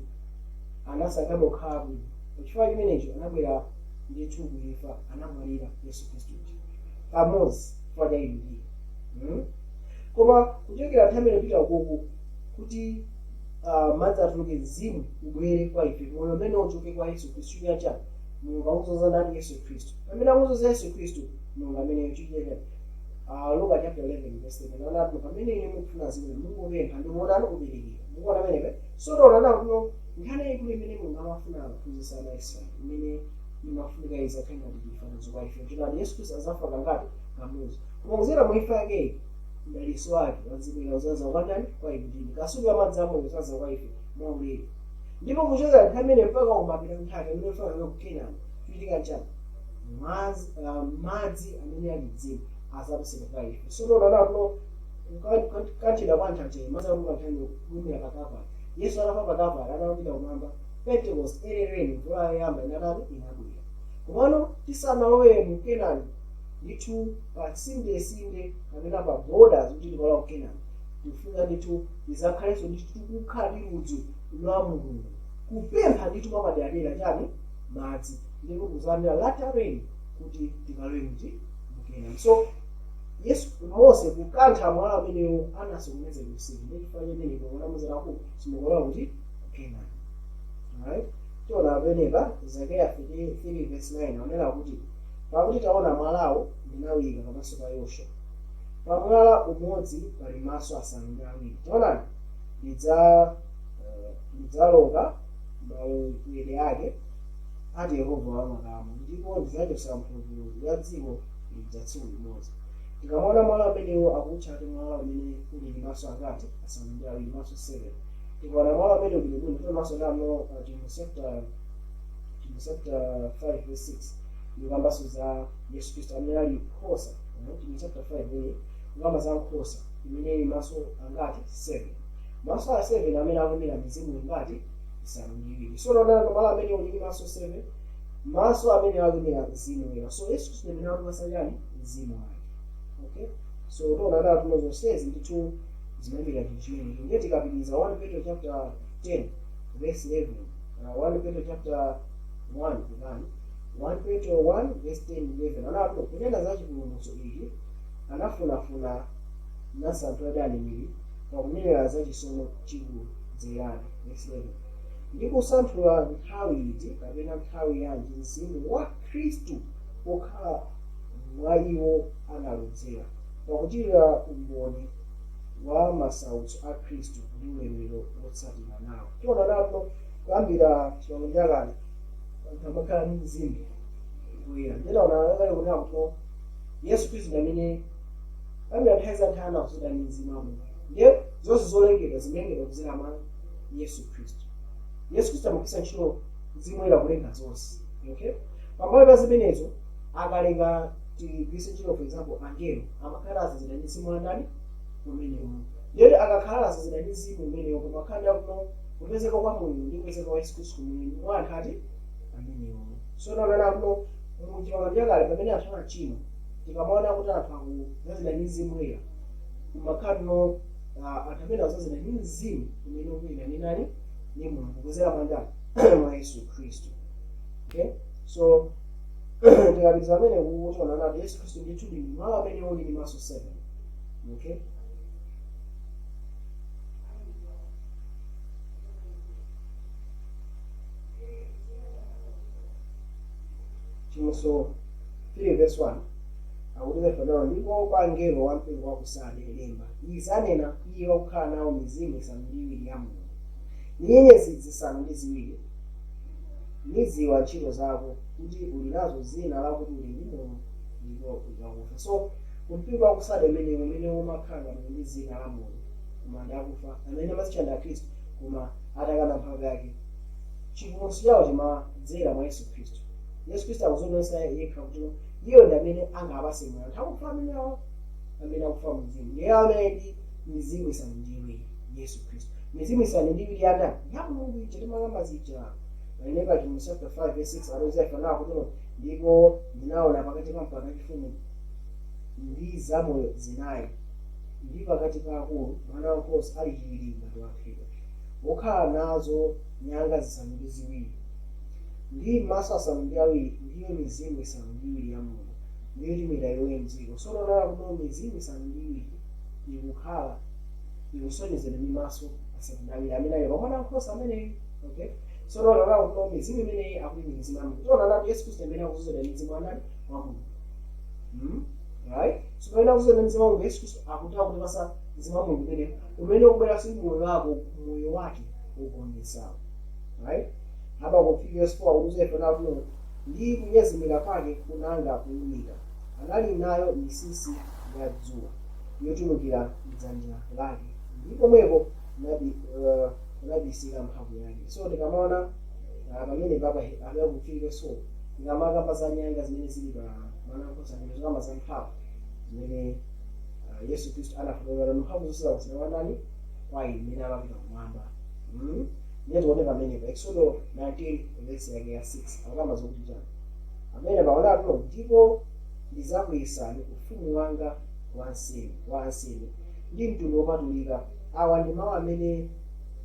anasankhabe kukhala bwino. Pachifukwa chimenecho anabwera ndithu kuimfa, anamwalira Yesu Khristu kamodzi chifukwa cha inu ndiye. Koma kuchokera nthawi imene pita ukoko kuti madzi atuluke, mzimu ubwere kwa ife, moyo umene uchoke kwa Yesu Khristu, chifukwa chani? Mulungu akuzoza ndani? Yesu Khristu. Pamene akuzoza Yesu Khristu, Mulungu amene chifukwa chani? Luka chapter 11 verse 7 anati, "Pamene ine mukufuna zimene mungopempha ndikuonani uperekera." Mukuona pamenepe? So taona kuno nkhani yayikulu imene Mulungu amafuna kuphunzitsa ana Israeli, imene imafunika izakhale ngati chifanizo kwa ife, chotani? Yesu Khristu azafa kangati? Kamodzi. Koma kudzera mu imfa yakeyi mdaliso wake wazibwera uzaza kwa ndani? Kwa inu ndine. Kasupe wa madzi amoyo uzaza kwa ife mwaulere. Ndipo kuchokera nthawi imene mpaka kumapita nthawi imene ufika ku Kenani, kuchitika chani? Madzi amene ali mzimu azapeseka kwa ife. So taona kuno kanthidwa kwa nthawi madzi atuluka nthawi kuyimira pa Kalvari. Yesu anafa pa Kalvari, anapita kumwamba. Pentecost erereni, mvula yoyamba inatani? Inabwera. Komano tisanalowe mu Kenani ndithu, pa sindesinde kapena pa borders kuti tikalowa ku Kenani, tikufika ndithu tizakhalenso ndithu tikukhala ndi ludzu lwa Mulungu, kupempha ndithu mwapaderadera chani? Madzi. Ndipo kuzamira latter rain kuti tikalowe muti? Mu Kenani. So Yesu, Mose kukantha mwala amenewo anasokoneza usiku, ndi chifukwa chimenecho unamuzeraku simukolowa kuti ku Kenani. Alright, tiona pamenepa Zakariya 3 verse 9, aonera kuti, "Pakuti taona, mwalawo ndinawuyika pamaso pa Yoswa, pa mwala umodzi pali maso asanu ndi awiri. Taonani, ndidzaloka malowedwe ake, ati Yehova wamakamu, ndipo ndidzachotsa mphulupulu ya dziko lija tsiku limodzi." Tikamaona mwala amenewo akutcha ati mwala umene uli ndi maso angati? Asanu ndi awiri, maso 7. Tikaona mwala amene uli bwino, tionanso nano Chivumbulutso chapter 5 verse 6, ndikukambanso za Yesu Khristu amene ali nkhosa. Chivumbulutso chapter 5 imene kukamba za nkhosa imene ili maso angati? 7. Maso a 7 amene akumira mizimu ingati? Isanu ndi iwiri. So taonani mwala amene uli ndi maso 7, maso amene akumira mzimu woyera. So Yesu Khristu amene akupasa chani? Mzimu wake, okay. So tiona tatuno zonsezi ndithu zimayimira chinthu chimenechi. Ndiye tikapitiriza 1 Petro chapter 10 verse 11, 1 Petro chapter 1 kutani, 1 Petro 1 verse 10 11, anati, "Kunena za chipulumutso ichi anafunafuna nasanthula aneneri pakunenera za chisomo chikudzerani." Verse 11, "Ndi kusanthula nthawi iti kapena nthawi yanji mzimu wa Khristu wokhala mwa iwo analodzera, pakuchitira umboni wa masautso a Khristu ndi ulemerero wotsatira nawo." Tiona napo kuyambira Chipangano Chakale anthu amakhala ndi mzimu woyera. Nditaona kale kunena kuti Yesu Khristu ndi amene kuyambira nthawi za nthawi anazozedwa ndi mzimu wa Mulungu. Ndiye zonse zolengedwa zimalengedwa kudzera mwa Yesu Khristu. Yesu Khristu amagwiritsa ntchito mzimu woyera kulenga zonse, okay. Pambuyo pa zimenezo akalenga, tigwiritse ntchito for example angelo, amakhala azazidwa ndi mzimu wa ndani? Umenewo. Ndiye akakhala azazidwa ndi mzimu umenewo, pamakhala kuno kupezeka kwa Mulungu ndi kupezeka kwa Yesu Khristu mwa anthu ati amenewo. So taonana kuno mu Chipangano Chakale pamene anthu anachimwa, tikamaona kuti anthu akuzazidwa ndi mzimu woyera, kumakhala no anthu amene azazidwa ndi mzimu umene ukuyenda ndi nani? Ndi Mulungu kudzera mwa ndani? Mwa Yesu Khristu, okay. So tikapitiriza amene kuona nati Yesu Khristu ndithu ndi mwala amene uli ndi maso 7, okay. Chivumbulutso 3 verse 1 akuti fanawo, "Ndipo kwa mngelo wa mpingo wa ku Sarde lemba: Izi anena iye wakukhala nawo mizimu isanu ndi iwiri ya Mulungu ndi nyenyezi zisanu ndi ziwiri. Nidziwa ntchito zako, kuti uli nazo zina lakuti uli ndi moyo, ndipo uli wakufa." So kumpingo wa ku Sarde umene umakhala ngati ndi zina la moyo koma ndi akufa, amene amazitcha ndi Akhristu koma atakana mphamvu yake. Chipulumutso chawo chimadzera mwa Yesu Khristu. Yesu Khristu akuzionetsa yekha kuti iye ndi amene angapase moyo anthu akufa amenewo, amene akufa mzimu. Ndiye amene ndi mizimu isanu ndi iwiri, Yesu Khristu. Mizimu isanu ndi iwiri yandani? Ya Mulungu ija timakamba zija. Pamene pa Chivumbulutso chapter 5 verse 6 aloza ifanawo kuti, "Ndipo ndinaona pakati pa mpando wachifumu ndi zamoyo zinayi, ndi pakati pa akulu, Mwana wankhosa ali chilili ngati waphedwa, wokhala nazo nyanga zisanu ndi ziwiri ndi maso asanu ndi awiri, ndiyo mizimu isanu ndi iwiri ya Mulungu, ndiyo itumira iwoye mdziko." So tonala kuti mizimu isanu ndi iwiri ikukhala ikusonyezedwa ndi maso asanu ndi awiri amene ali pa Mwana wankhosa ameneyi, okay? So tonala kuti mizimu imeneyi akuti ndi mizimu ya Mulungu. Tonala kuti Yesu Khristu amene akuzozedwa ndi mzimu wanani? Wa Mulungu. Right? So pamene akuzozedwa ndi mzimu wa Mulungu, Yesu Khristu akuti akutipasa mzimu wa Mulungu umene umene ukubwera si moyo wako, moyo wake ugonjetsawo, right? Habakkuk 3 verse 4 akuti ife nakuno, "Ndi kunyezimira kwake kunanga kuwunika, anali nayo misisi ya dzuwa yotulukira mdzanja lake, ndi pomwepo kunabisika mphamvu yake." So tikamaona pamene papa Habakkuk 3 verse 4, tikamakamba za nyanga zimene zili pa Mwana wankhosa, zikamba za mphamvu zimene Yesu Khristu anafotokoza, mphamvu zonse zakusina kwa ndani? Kwa ine, imene amapita kumwamba. Ndiye tione pamenepa Exodo 19 verse yake ya 6 akukamba zokuti chani amene paonatu, "Ndipo ndidzakuyesani ufumu wanga wansembe wa ansembe ndi mtundu wopatulika. Awa ndi mawu amene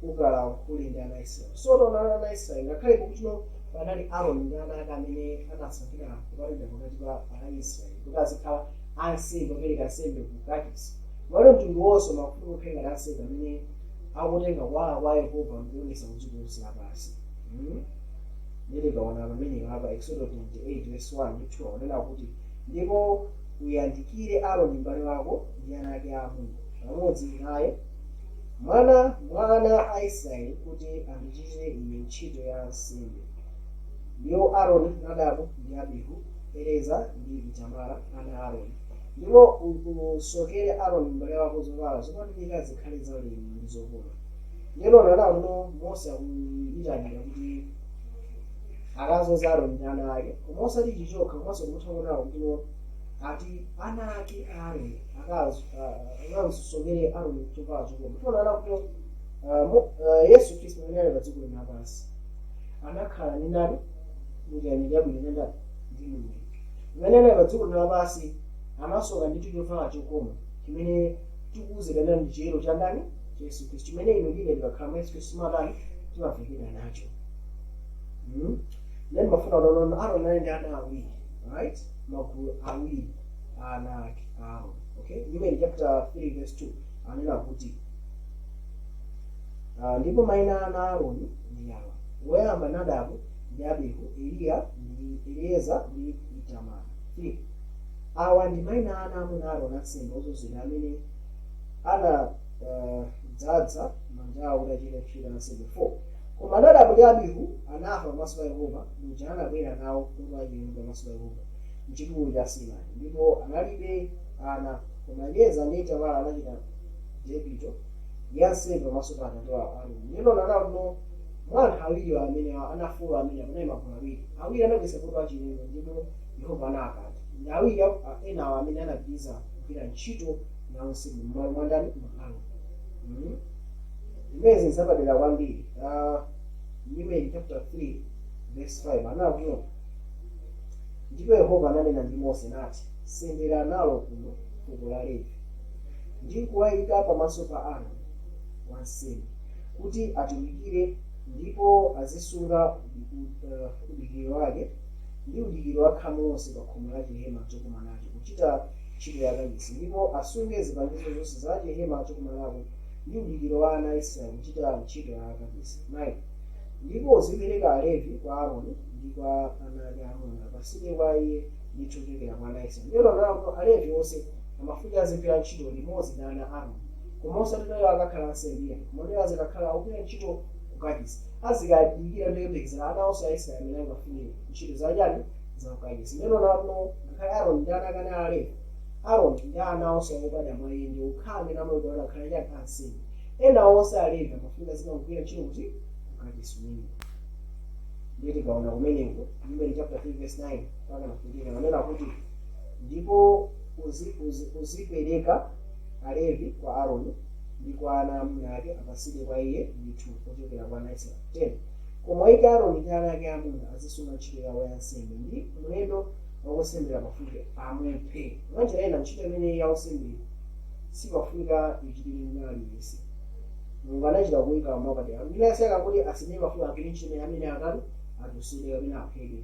ukalankhule ndi ana a Israeli." So taona, ana a Israeli, ngakhale pokuti panali Aaroni ndi ana ake amene anasankhidwa kupatulidwa pakati pa ana a Israeli kuti azikhala ansembe opereka nsembe ku kachisi, mwalo mtundu wonse umafunika kukhala ngati ansembe amene akutenga kuwala kwa Yehova ndikuonesa kudziko lonse lapansi. Ndiye tikaona pamene apa Exodo 28 verse 1 ndi 2 akunena kuti, "Ndipo uyandikire Aaroni m'bale wako ndi ana ake aamuna pamodzi naye, mwana mwa ana a Israeli, kuti andichitire ine ntchito ya nsembe, ndiwo Aaroni, Nadabu ndi Abihu, Eleza ndi Itamara, ana a Aaroni. Ndipo usokere Aaroni m'bale wako zovala zopatulika, zikhale zaulemu ndi zokoma." Ndiyeno nanakuno Mose akuyitanira kuti akazoza Aaroni ndi ana ake, koma osati ichi chokha, komanso kutha kuonawo kuti ati ana ake a Aaroni akamsokere Aaroni chovala chokoma. Tionana kuti Yesu Khristu amene ali pa dziko lino lapansi anakhala ndi ndani? Muchiyanjano chabwino ndi ndani? Ndi Mulungu. Pamene anali pa dziko lino lapansi anasoka ndithu chovala chokoma chimene tikuwuzidwa ndi chiyero cha ndani? Cha Yesu Khristu, chimene inu ndine tikakhala mwa Yesu Khristu timatani? Timavekedwa nacho. Then mafuna unaona Aaron ali ndi ana awiri, right? Magulu awiri a ana ake a Aaron, okay? Numeri chapter 3 verse 2 anena kuti, "Ndipo mayina ana a Aaroni ndi awa: woyamba Nadabu ndi Abihu, Eliya ndi Elieza ndi Itamara." 3 Awa ndi mayina a ana amuna a Aaroni ansembe ozozedwa amene anadzadza manja awo kuti achite ntchito ya ansembe. 4 Koma Nadabu ndi Abihu anafa pamaso pa Yehova muja anabwera nawo moto wachilendo pamaso pa Yehova mchipululu cha Sinai, ndipo analibe ana. Koma Elieza ndi Itamara anachita depito ya nsembe pamaso pa atate wawo Aaroni. Ndino nanakuno mwa anthu awiri amene anafuula amene panali magulu awiri. Awiri anagwetsa moto wachilendo ndipo Yehova anakantha, ndi awiri enawo amene anapitiriza kugwira ntchito ya unsembe m'malo mwa ndani? Mwa Aaroni. Zimene zapadera kwambiri. Numeri chapter 3 verse 5 anakuno, "Ndipo Yehova ananena ndi Mose nati, Sendera nalo kuno fuko la Levi, ndi kuwayika pamaso pa Aaroni wansembe, kuti atumikire ndipo azisunga udikiro wake ndi udikiro wa khamu lonse pa khomo la chihema chokumanacho, kuchita ntchito ya kachisi, ndipo asunge zipangizo zonse za chihema chokumanako ndi udikiro wa ana a Israeli, kuchita ntchito ya kachisi." 9 Ndipo uzipereka Alevi kwa Aaroni ndi kwa ana ake amuna, apatsidwe kwa iye ndithu kuchokera kwa ana a Israeli. Ndiyeno kuti Alevi onse amafunika azigwira ntchito limodzi ndi ana a Aaroni, koma osati iwo akakhala ansembe iyayi, koma iwo azikakhala akugwira ntchito kukachisi, azikadikira ndi kuyembekezera ana onse a Israeli amene angafune ntchito zachani, zakukachisi. Ndiyeno ngakhale Aaroni ndi ana ake anali Alevi, Aaroni ndi ana onse obadwa mwa iye ndi okha amene amayenera kuti akhale chani, ansembe. Ena onse Alevi amafunika azikagwira ntchito kuti, kukachisi umene. Ndiye tikaona kumeneko, Numeri chapter 3 verse 9 mpaka na 14, ananena kuti, ndipo uzipereka Alevi kwa Aaroni ndi kwa ana amuna ake, apatsidwe kwa iye ndithu ochokera kwa ana a Israeli. 10 koma uyike Aaroni ndi ana ake amuna azisunga ntchito yawo ya nsembe, ndi mlendo wakusendera pafupi amuphe. Mwanjira ina, ntchito imene ya unsembe sipafunika ichitike ndi aliyense. Mulungu anachita kuyika mwapadera ndinaseka kuti asendere pafupi agwire ntchito imene amene akati atusire kapena aphedwe.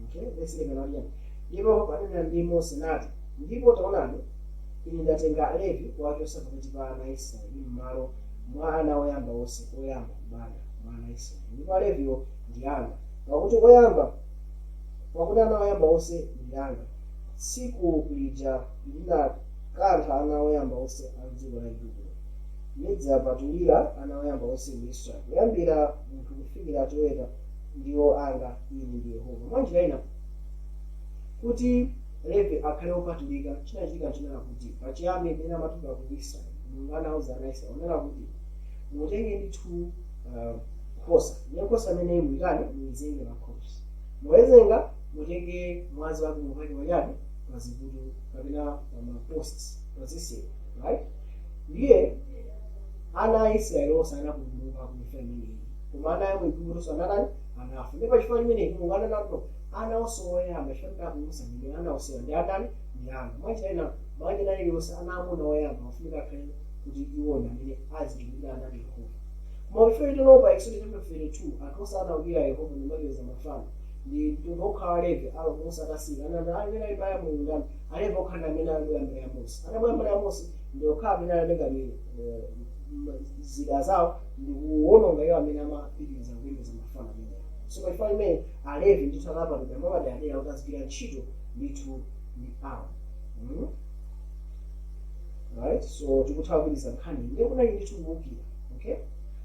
Okay, verse 11 akuti, ndipo panena ndi Mose nati, ndipo taonani, ine ndatenga Alevi kuwachotsa pakati pa ana a Israeli m'malo mwa ana oyamba onse oyamba kubadwa mwa ana a Israeli, ndipo Aleviwo ndi anga, pakuti ana oyamba onse ndi anga. Tsiku lija ndinakantha ana oyamba onse a dziko la Igupto, ndidzapatulira ana oyamba onse mu Israeli, kuyambira munthu kufikira choweta, ndiwo anga. Ine ndi Yehova. Mwanjira ina, kuti Levi akhale wopatulika, chinachitika chinena kuti pachiyambi pamene amatuluka ku Israeli, Mulungu anauza ana Israeli onena kuti mutenge ndithu nkhosa, ndiye nkhosa imene muyitane, muyizenge pakhosi. Mukayizenga, mutenge mwazi wake mupake pachani, paziputu kapena pamaposts, pazitseko, right? Ndiye ana a Israeli onse anapulumuka ku imfa imeneyi, koma ana a Igupto anatani? Anafa. Ndipo pachifukwa chimenechi Mulungu ananena kuti ana onse oyamba, chifukwa ndinapulumutsa ndine, ana onsewa ndi andani? Ndi anga. Mwanjira ina, banja lililonse ana amuna oyamba amafunika akhale kuti iwona amene azitumikira andani? Yehova. Koma pachifukwa chiteno pa Exodus chapter 32 anthu onse anawukira Yehova ndimapeza mafano, ndi mtundu okhala wa Levi. Aaron, Mose atasika, anati amene ali mbali ya Mulungu ndani? Alevi okhala ndi amene alibwera mbali ya Mose. Atabwera mbali ya Mose, ndi okhala amene anatenga zida zawo ndikuwononga iwo amene amapitiriza kupembedza mafano amenewo. So pachifukwa chimene Alevi ndithu anapatulidwa mwapaderadera kuti azigwira ntchito ndithu ndi Aaron. Right, so tikutha kupitiriza nkhani. Ndiye kunali ndithu kuwukira. Okay,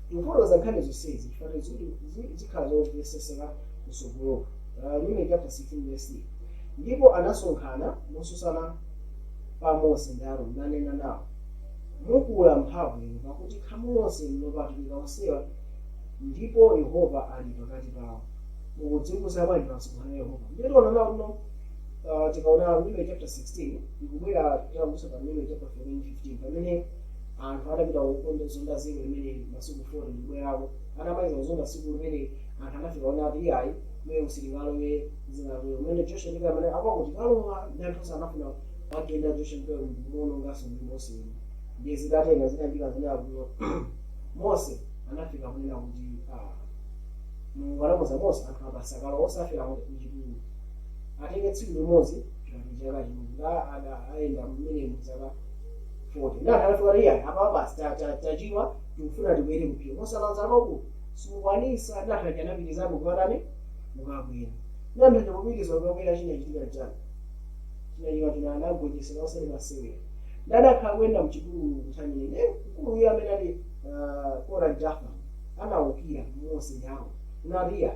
tikufotokoza nkhani zonsezi chifukwa zikhala zomveseseka kutsogoloko. Numeri chapter 16 verse 3: ndipo anasonkhana mosusana pa Mose ndi Aaroni, nanena nawo, mukula mphamvu inu, pakuti khamu lonse lopatulika onsewa, ndipo Yehova ali pakati pawo, mukudzikuza bwanji pa msonkhano wa Yehova? Ndiye tiona nawo kuno, tikaona Numeri chapter 16 ikubwera takusa pa Numeri chapter 14 15, pamene anthu atapita kuzonda dziko limene masiku 40 ndikubwerako, atamaliza kuzonda tsiku limene, anthu anafika ona ati, iyayi, kumene kusilikalowe zinalowe kumene Joshua ndi amene apakuti kalowa, ndi anthu onse anafuna wagenda Joshua ndi ndikuononganso ndi Mose. Ndiye zitatenga zinachitika zinena kuti Mose anafika kunena kuti, Mulungu anamuza Mose, anthu abasakalo osafika kuchipululu atenge tsiku limodzi ngati chaka chimodzi, nga ayenda mmene muzaka 40. Ndi anthu anafika kuti, iyayi, apa basi tachiwa, tikufuna tibwere kuphiri. Mose anauza maku simukwanisa. Ndi anthu aja anapitirizabe kukatani, kukakwera. Ndi anthu aja kupitiriza kukakwera, chinachitika chani? Chinachitika china, anagonjesera osati masewera. Ndi adakhala kuyenda mchipululu kuthamire. Ndi mkulu uyo amene ali Kora, Dathan, anawukira Mose ndi Aaroni, nati, iya,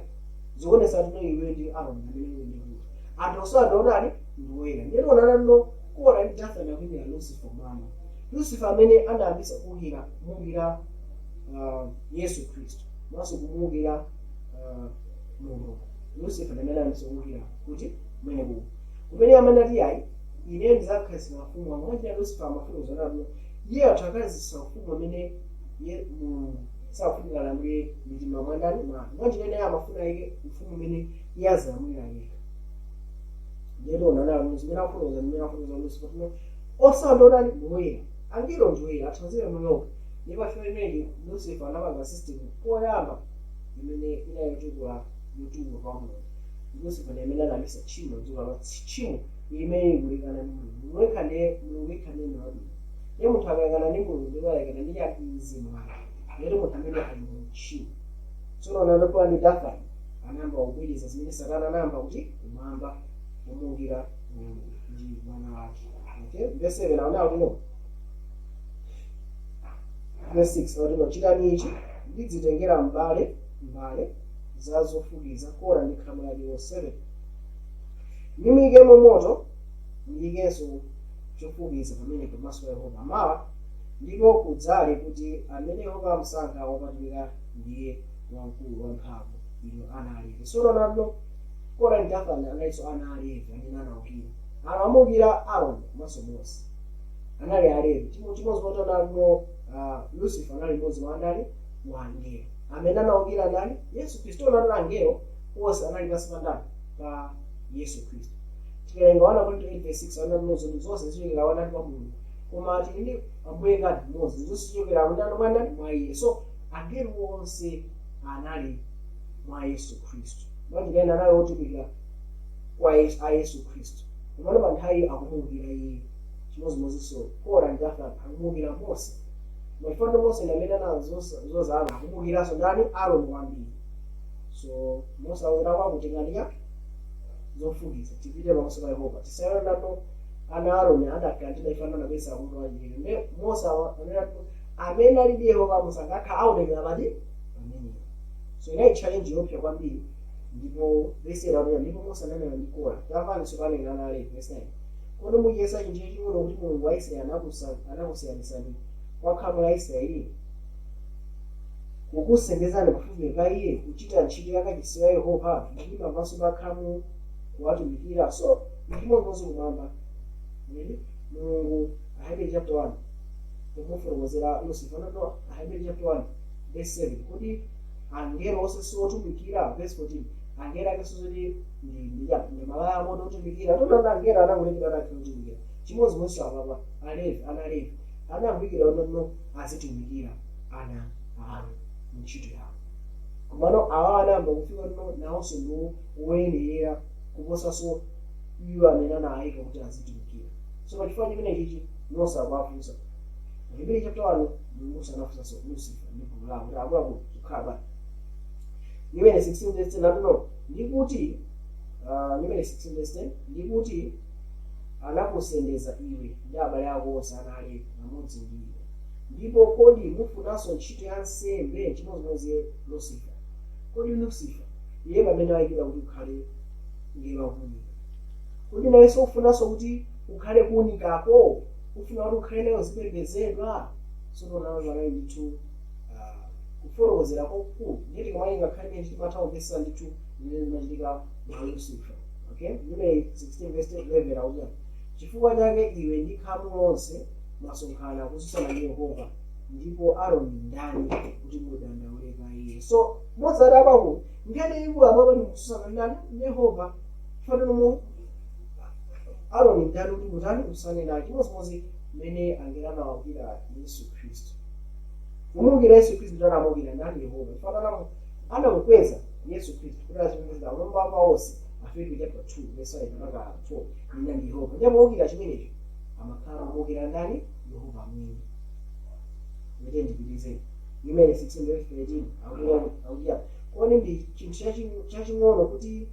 zikuonesa kuti iwe ndi Aaroni amene iwe ndi kuti anthu onse adonani ndiwoyera. Ndiye tionana no Kora ndi Dathan akuimira Lucifer, mwana Lucifer amene anayambisa kuwukira, kumuwukira Yesu Khristu maso, kumuwukira Mulungu. Lucifer ndi amene anayambisa kuwukira kuti kumene kumene amene ati, ayi, ine ndizakhazikitsa mafumu anga. Mwanjira Lucifer amafuna kuzanatu iye athu akhazikitsa ufumu amene ye Mulungu sakufunika alamulire mitima mwandani, mwa mwanjira ine amafuna ike ufumu umene iye azilamulira yekha. Ndiye tionana zimene akufotokoza, zimene akufotokoza Lucifer tino osandonani ndiwoyera, angelo ndiwoyera, athanzira muyoka. Ndipo pafika imeneyi Lucifer anapanga system poyamba imene inali yotukula, yotukula kwa Mulungu. Lucifer ndi amene anayambisa tchimo dziko la tchimo imene ikulekana ndi Mulungu. Mulungu yekha ndiye Mulungu yekha ndiye wabwino. Ndiye munthu akalekana ndi Mulungu, ndipo alekana ndi chati, mzimu wake. Ndiye munthu amene ali mu tchimo. Tsono anatopa ndi Dathani anayamba kubwiriza zimene Satana anayamba kuti kumwamba kumuukira Mulungu ndi mwana wake. Okay, verse 7 aona kuti no, verse 6 akuti no, chitani ichi: ndidzitengera mbale za zofukiza, Kora ndi khamu lake. 7 nimuyikemo moto, muyikenso chofukiza pamene pamaso pa Yehova mawa, ndipo kudzali kuti amene Yehova amusankha wopatulika ndiye wamkulu wamphamvu. Ino ana Alevi. Tsono nalo Kora ndi Dathani analinso ana Alevi amene anawukira, anamukira Aaroni komanso Mose, anali Alevi. Chimodzimodzi nalo Lucifer anali mmodzi mwa andani? Wa angelo amene anawukira ndani? Yesu Khristu. Onani, angelo onse anali pansi pa ndani? Pa Yesu Khristu. Tikalenga 1 Korinto 8 verse 6, ana mmodzi, zonse zichokera wanati kwa Mulungu, koma tili ndi Ambuye ngati mmodzi, zonse zichokera mndani? Mwa ndani? Mwa iye. So angelo onse anali mwa Yesu Khristu. Mwanjira anali otumikira kwa Yesu, a Yesu Khristu, komano pa nthawi akumuukira iye. Chimodzimodzinso Kora ndi Dathani akumuukira Mose. Mwaifano Mose ndi amene anazoza, akumuukiranso ndani? Aaroni kwambiri. So Mose akuzera kwakutenganiya zofukiza, tipite pamaso pa Yehova. Tisayona nato ana Aaroni adakanthidwa ifana anabwesa akuti wachilero nde Mose anena amene ali ndi Yehova amusankha akha aonekera pati pamenepo. So inayi challenge yopsa kwambiri. Ndipo verse 8, ndipo Mose ananena ndi Kora, tamvani tsopano inu ana Alevi. Verse 9, kodi muchiyesa chinthu chaching'ono kuti Mulungu wa Israeli anakusiyanisani kwa khamu la Israeli, kukusendezani pafupi pa iye, kuchita ntchito ya kachisi wa Yehova, ndi pamaso pa khamu kuwatumikira? So chimodzimodzi kumwamba. Really? Mulungu, Aheberi chapter 1, kumufotokozera Lucifer nato, Aheberi chapter 1 verse 7, kuti angelo onse siotumikira. Verse 14, angelo ake sozoti ndi malaya amoto otumikira. Tonaona angelo anangolengedwa ati otumikira. Chimodzimodzi apapa Alevi, ana Alevi ananguyikira nono azitumikira ana anu mu ntchito yawo, komano awa anayamba kufika no nawonso ndi woyenerera kuposanso iwo amene anayika kuti azitumikira. So pachifukwa chimene chichi Mose akuwafunsa. Aheberi chapter 1, Mose anafunsanso Lucifer ndi gulu lawo kuti akuluakulu kukhala bwanji. Nimene 16 verse 10 natuno ndikuti nimene 16 verse 10 ndikuti anakusendeza iwe ndi abale ako onse ana Alevi pamodzi ndi iwe, ndipo kodi mufunanso ntchito ya nsembe? Chimodzimodzi Lucifer. Kodi Lucifer iye pamene ayikidwa kuti ukhale ngelo wakuunika, kodi nayenso ufunanso kuti ukhale kuunikako? Ufuna kuti ukhale nayo zipembedzedwa? Sotonawo panali ndithu kufotokozera kwakukulu. Ndiye tikamayi ngakhale imene timatha kumvetsa ndithu zimene zimachitika mwa Lucifer. Okay, Numeri 16 verse 11 akuti, chifukwa chake iwe ndi khamu lonse mwasonkhana kutsutsana ndi Yehova, ndipo Aaroni ndani kuti mudandaule pa iye? So modzati apapo nkhani ikulu apapo ndi kutsutsana ndani? Ndi Yehova. Fanano Aaroni ndani kuti mutani usane naye? Chimodzimodzi mmene angelo anawukira Yesu Khristu. Kumuukira Yesu Khristu kuti anamuukira ndani? Yehova. Fanana anamukweza Yesu Khristu kuti azipembedzera pamwamba pa onse, Afilipi chapter 2 verse 5 mpaka 4, nina ndi Yehova. Ndipo muukira chimenecho amakhala kumuukira ndani? Yehova mwini. Ndite ndipitize. Numeri 16 verse 13 akuti kodi ndi chinthu chaching'ono kuti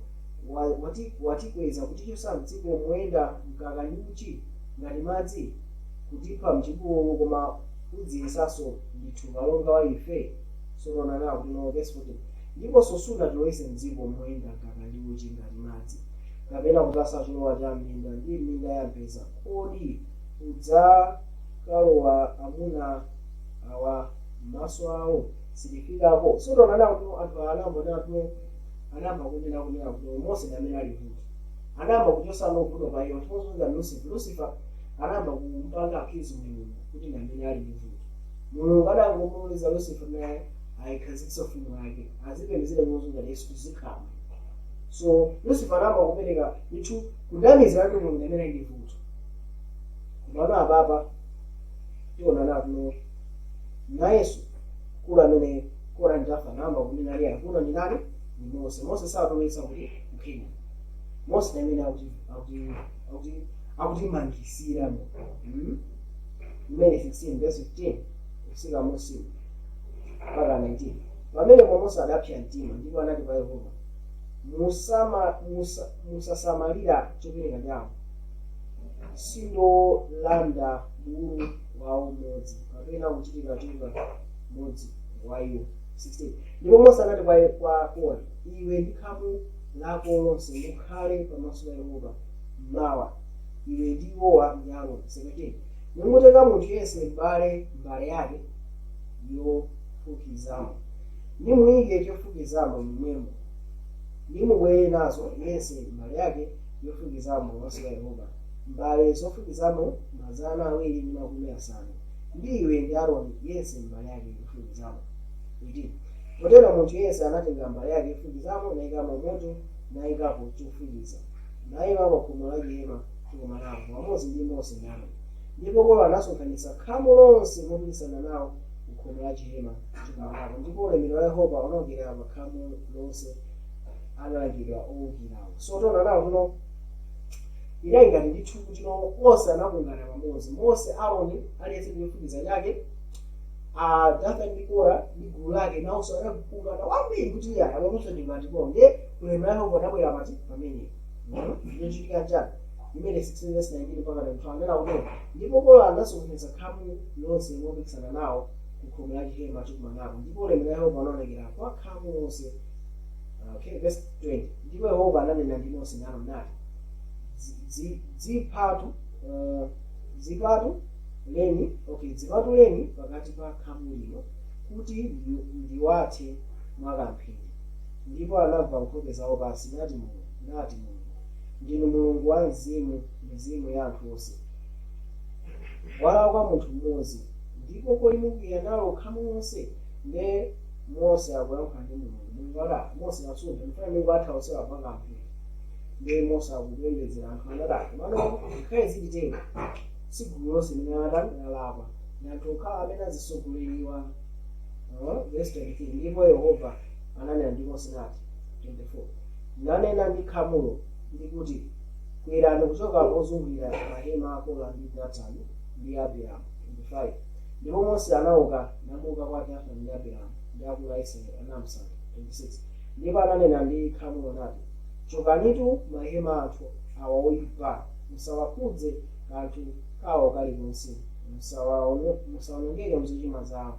watikweza kutichosa mdziko moyenda mkaka ndi uchi ngati madzi, kutipha mchipululu, koma udziyesanso ndithu kalonga wa ife? Sotonana kuti no, verse 14, ndiponso sunatilowetse mdziko moyenda mkaka ndi uchi ngati madzi, kapena kupasa cholowa cha minda ndi minda ya mpesa. Kodi udzakalowa amuna awa m'maso awo? Sitifikako. Sotonana kuti anthu anayamba kunena kuti Mose ndi amene ali vuto. Anayamba kuchosa no vuto pa iwo. Chimodzimodzi Lucifer. Lucifer anayamba kumpanga accuse Mulungu kuti ndi amene ali ndi vuto. Mulungu adangomuloleza Lucifer naye ayikhazikitse ufumu wake, azipembedzera chimodzimodzi Yesu tizikhala. So Lucifer anayamba kupereka ndithu kunamizira kuti Mulungu ndi amene ali ndi vuto. Komano apapa tiona natuno nayenso kulu amene Kora ndi Dathan anayamba kunena ali akuno ndi ndani? Ndi Mose. Mose satowetsa kuti mphenya. Mose ndi amene akutimangisira mu Numeri 16 verse 15 kusika musi mpaka 19. Pamenepo Mose adapsa mtima ndipo anati kwa Yehova, musasamalira chopereka chawo, sindolanda bulu wawo mmodzi kapena kuchitira choyipa mmodzi wa iwo. 16 Ndipo Mose anati kwa Kora, iwe ndi khamu lako lonse mukhale pamaso pa Yehova mmawa, iwe ndi iwowa ndi Aaroni. 17 Nimutenga munthu yense mbale yake yofukizamo, nimuyike chofukizamo momwemo, nimubwere nazo yense mbale yake yofukizamo pamaso pa Yehova, mbale zofukizamo 250, ndi iwe ndi Aaroni yense mbale yake yofukizamo. 18 Potero munthu yense anatenga mbale yake yofukizamo, nayikamo moto, nayikapo chofukiza, nayima pa khomo la chihema chokomanako pamodzi ndi Mose ndi Aaroni. Ndipo Kora anasonkhanitsa khamu lonse mopikisana nawo ku khomo la chihema chokomanako, ndipo ulemerero wa Yehova unawukira pa khamu lonse analangidwa owukirawo. So tiona nawo kuno inali ngati ndithu kuti no onse anakungana pamodzi, Mose, Aaroni, aliyense ndi chofukiza chake. Dathan ndi Kora ndi gulu lake nawonso anakungana kwambiri kuti iya apaponso ndingatipo ndiye ulemerero wa Yehova unabwera pati pamenepo. Ndichochitika chani imene 16 verse 19 mpaka 22 anena kuti, ndipo Kora anasonkhanitsa khamu lonse mopikisana nawo ku khomo la chihema chokumanako, ndipo ulemerero wa Yehova unaonekera kwa khamu lonse. Okay, verse 20. Ndipo Yehova ananena ndi Mose ndi Aaroni nati, zipatu leni, okay, zipatuleni pakati pa khamu lino kuti ndiwathe mwakamphindi. Ndipo anagwa nkhope zawo pansi, nati Mulungu, ndinu Mulungu wa mzimu, mizimu ya anthu onse. Walakwa munthu mmodzi, ndipo kolimukira nalo khamu lonse? Nde Mose akuyankhula ndi Mulungu. Mulungu ati, Mose asuntha, ndifuna Mulungu atha onsewa pakamphindi. Nde Mose akupembedzera anthu, anati mano ngakhale zilitero, si gulu lonse limene anatani lalakwa, ndi anthu okhawa amene azisogoleriwa. Verse 23. Ndipo Yehova ananena ndi Mose nati, 24 nanena ndi khamulo ndikuti, kwerani kuchoka pozungulira mahema a Kora ndi Datani ndi Abiramu. 25 Ndipo Mose anauka namuka kwa Datani ndi Abiramu, ndi akulu a Israeli anamsata. 26 Ndipo ananena ndi khamulo nati, chokanitu mahema anthu awa oyipa, musawakhudze kanthu kawo kalikonse, musawonongeke mzochimwa zawo.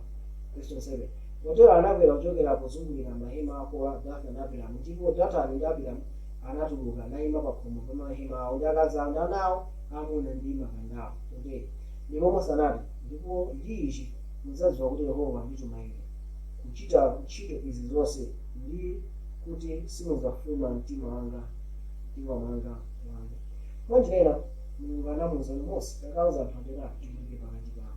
Verse 27. Potero anakwera kuchokera pozungulira mahema a Kora, Datani ndi Abiramu. Ndipo Datani ndi Abiramu anatuluka nayima pakhomo pa mahema awo ndi akazi awo ndi ana awo aamuna ndi makanda awo. 28 Ndipo Mose anati, ndipo ndi ichi mudzadziwa kuti Yehova wandituma ine kuchita ntchito izi zonse, ndi kuti simudzafuna mtima wanga mtima mwanga wanga. Mwanjira ina Mulungu anamuwuza Mose, takauza anthu atera atuluke pakati pawo.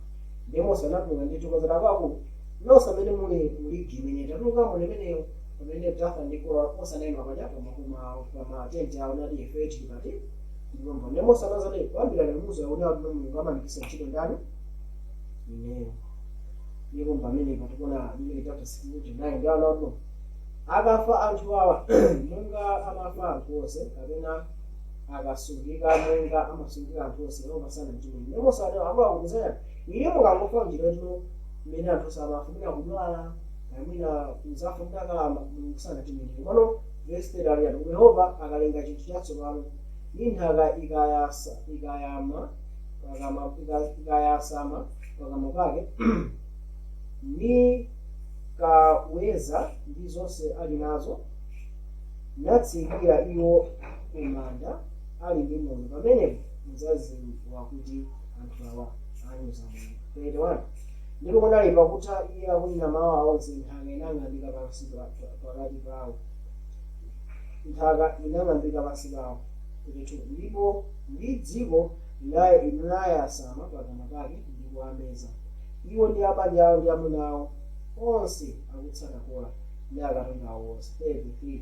Ndiye Mose anatuluka ndi chokozera kwakulu, nonse amene muli muligi imene tatulukamo limeneyo. Pamene Dathan ndi Kora onse anayima paja pamakoma awo, pamatenti awo, nati ife tili pati ndipombo. Ndiye Mose anazati, kuyambira lero muziwa kuti akuti Mulungu amandipisa ntchito ndani? Ineyo. Ndipo pamene patikuona Numeri chapter 69, ndi ana kuti akafa anthu awa monga amafa anthu onse, kapena akasungika monga amasungika anthu onse, Yehova sanamtume. Ndipo Mose ati, akuluakulu, ine mukangofa mnjira tino mmene anthu onse amafa, mwina kudwala, mwina kuzafa mutakalamba, Mulungu sanatimenere. Pano verse 30 ali ati, Yehova akalenga chinthu chatsopano ndi nthaka ikayasa ikayama pakamwa ikayasama pakamwa pake nikaweza ndi zonse ali nazo, natsikira iwo kumanda ali ndi moyo, pamenepo mudzadziwa kuti anthu awa anyoza Mulungu. 31 Ndipo kunali pakutha iye akunena mawu awo onse, nthaka inang'ambika pansi pakati pawo, nthaka inang'ambika pansi pawo. 32 Ndipo ndi dziko linayasama pakamwa pake ndi kuwameza iwo ndi abanja awo ndi amuna awo onse akutsata Kora ndi akatundu awo onse. 33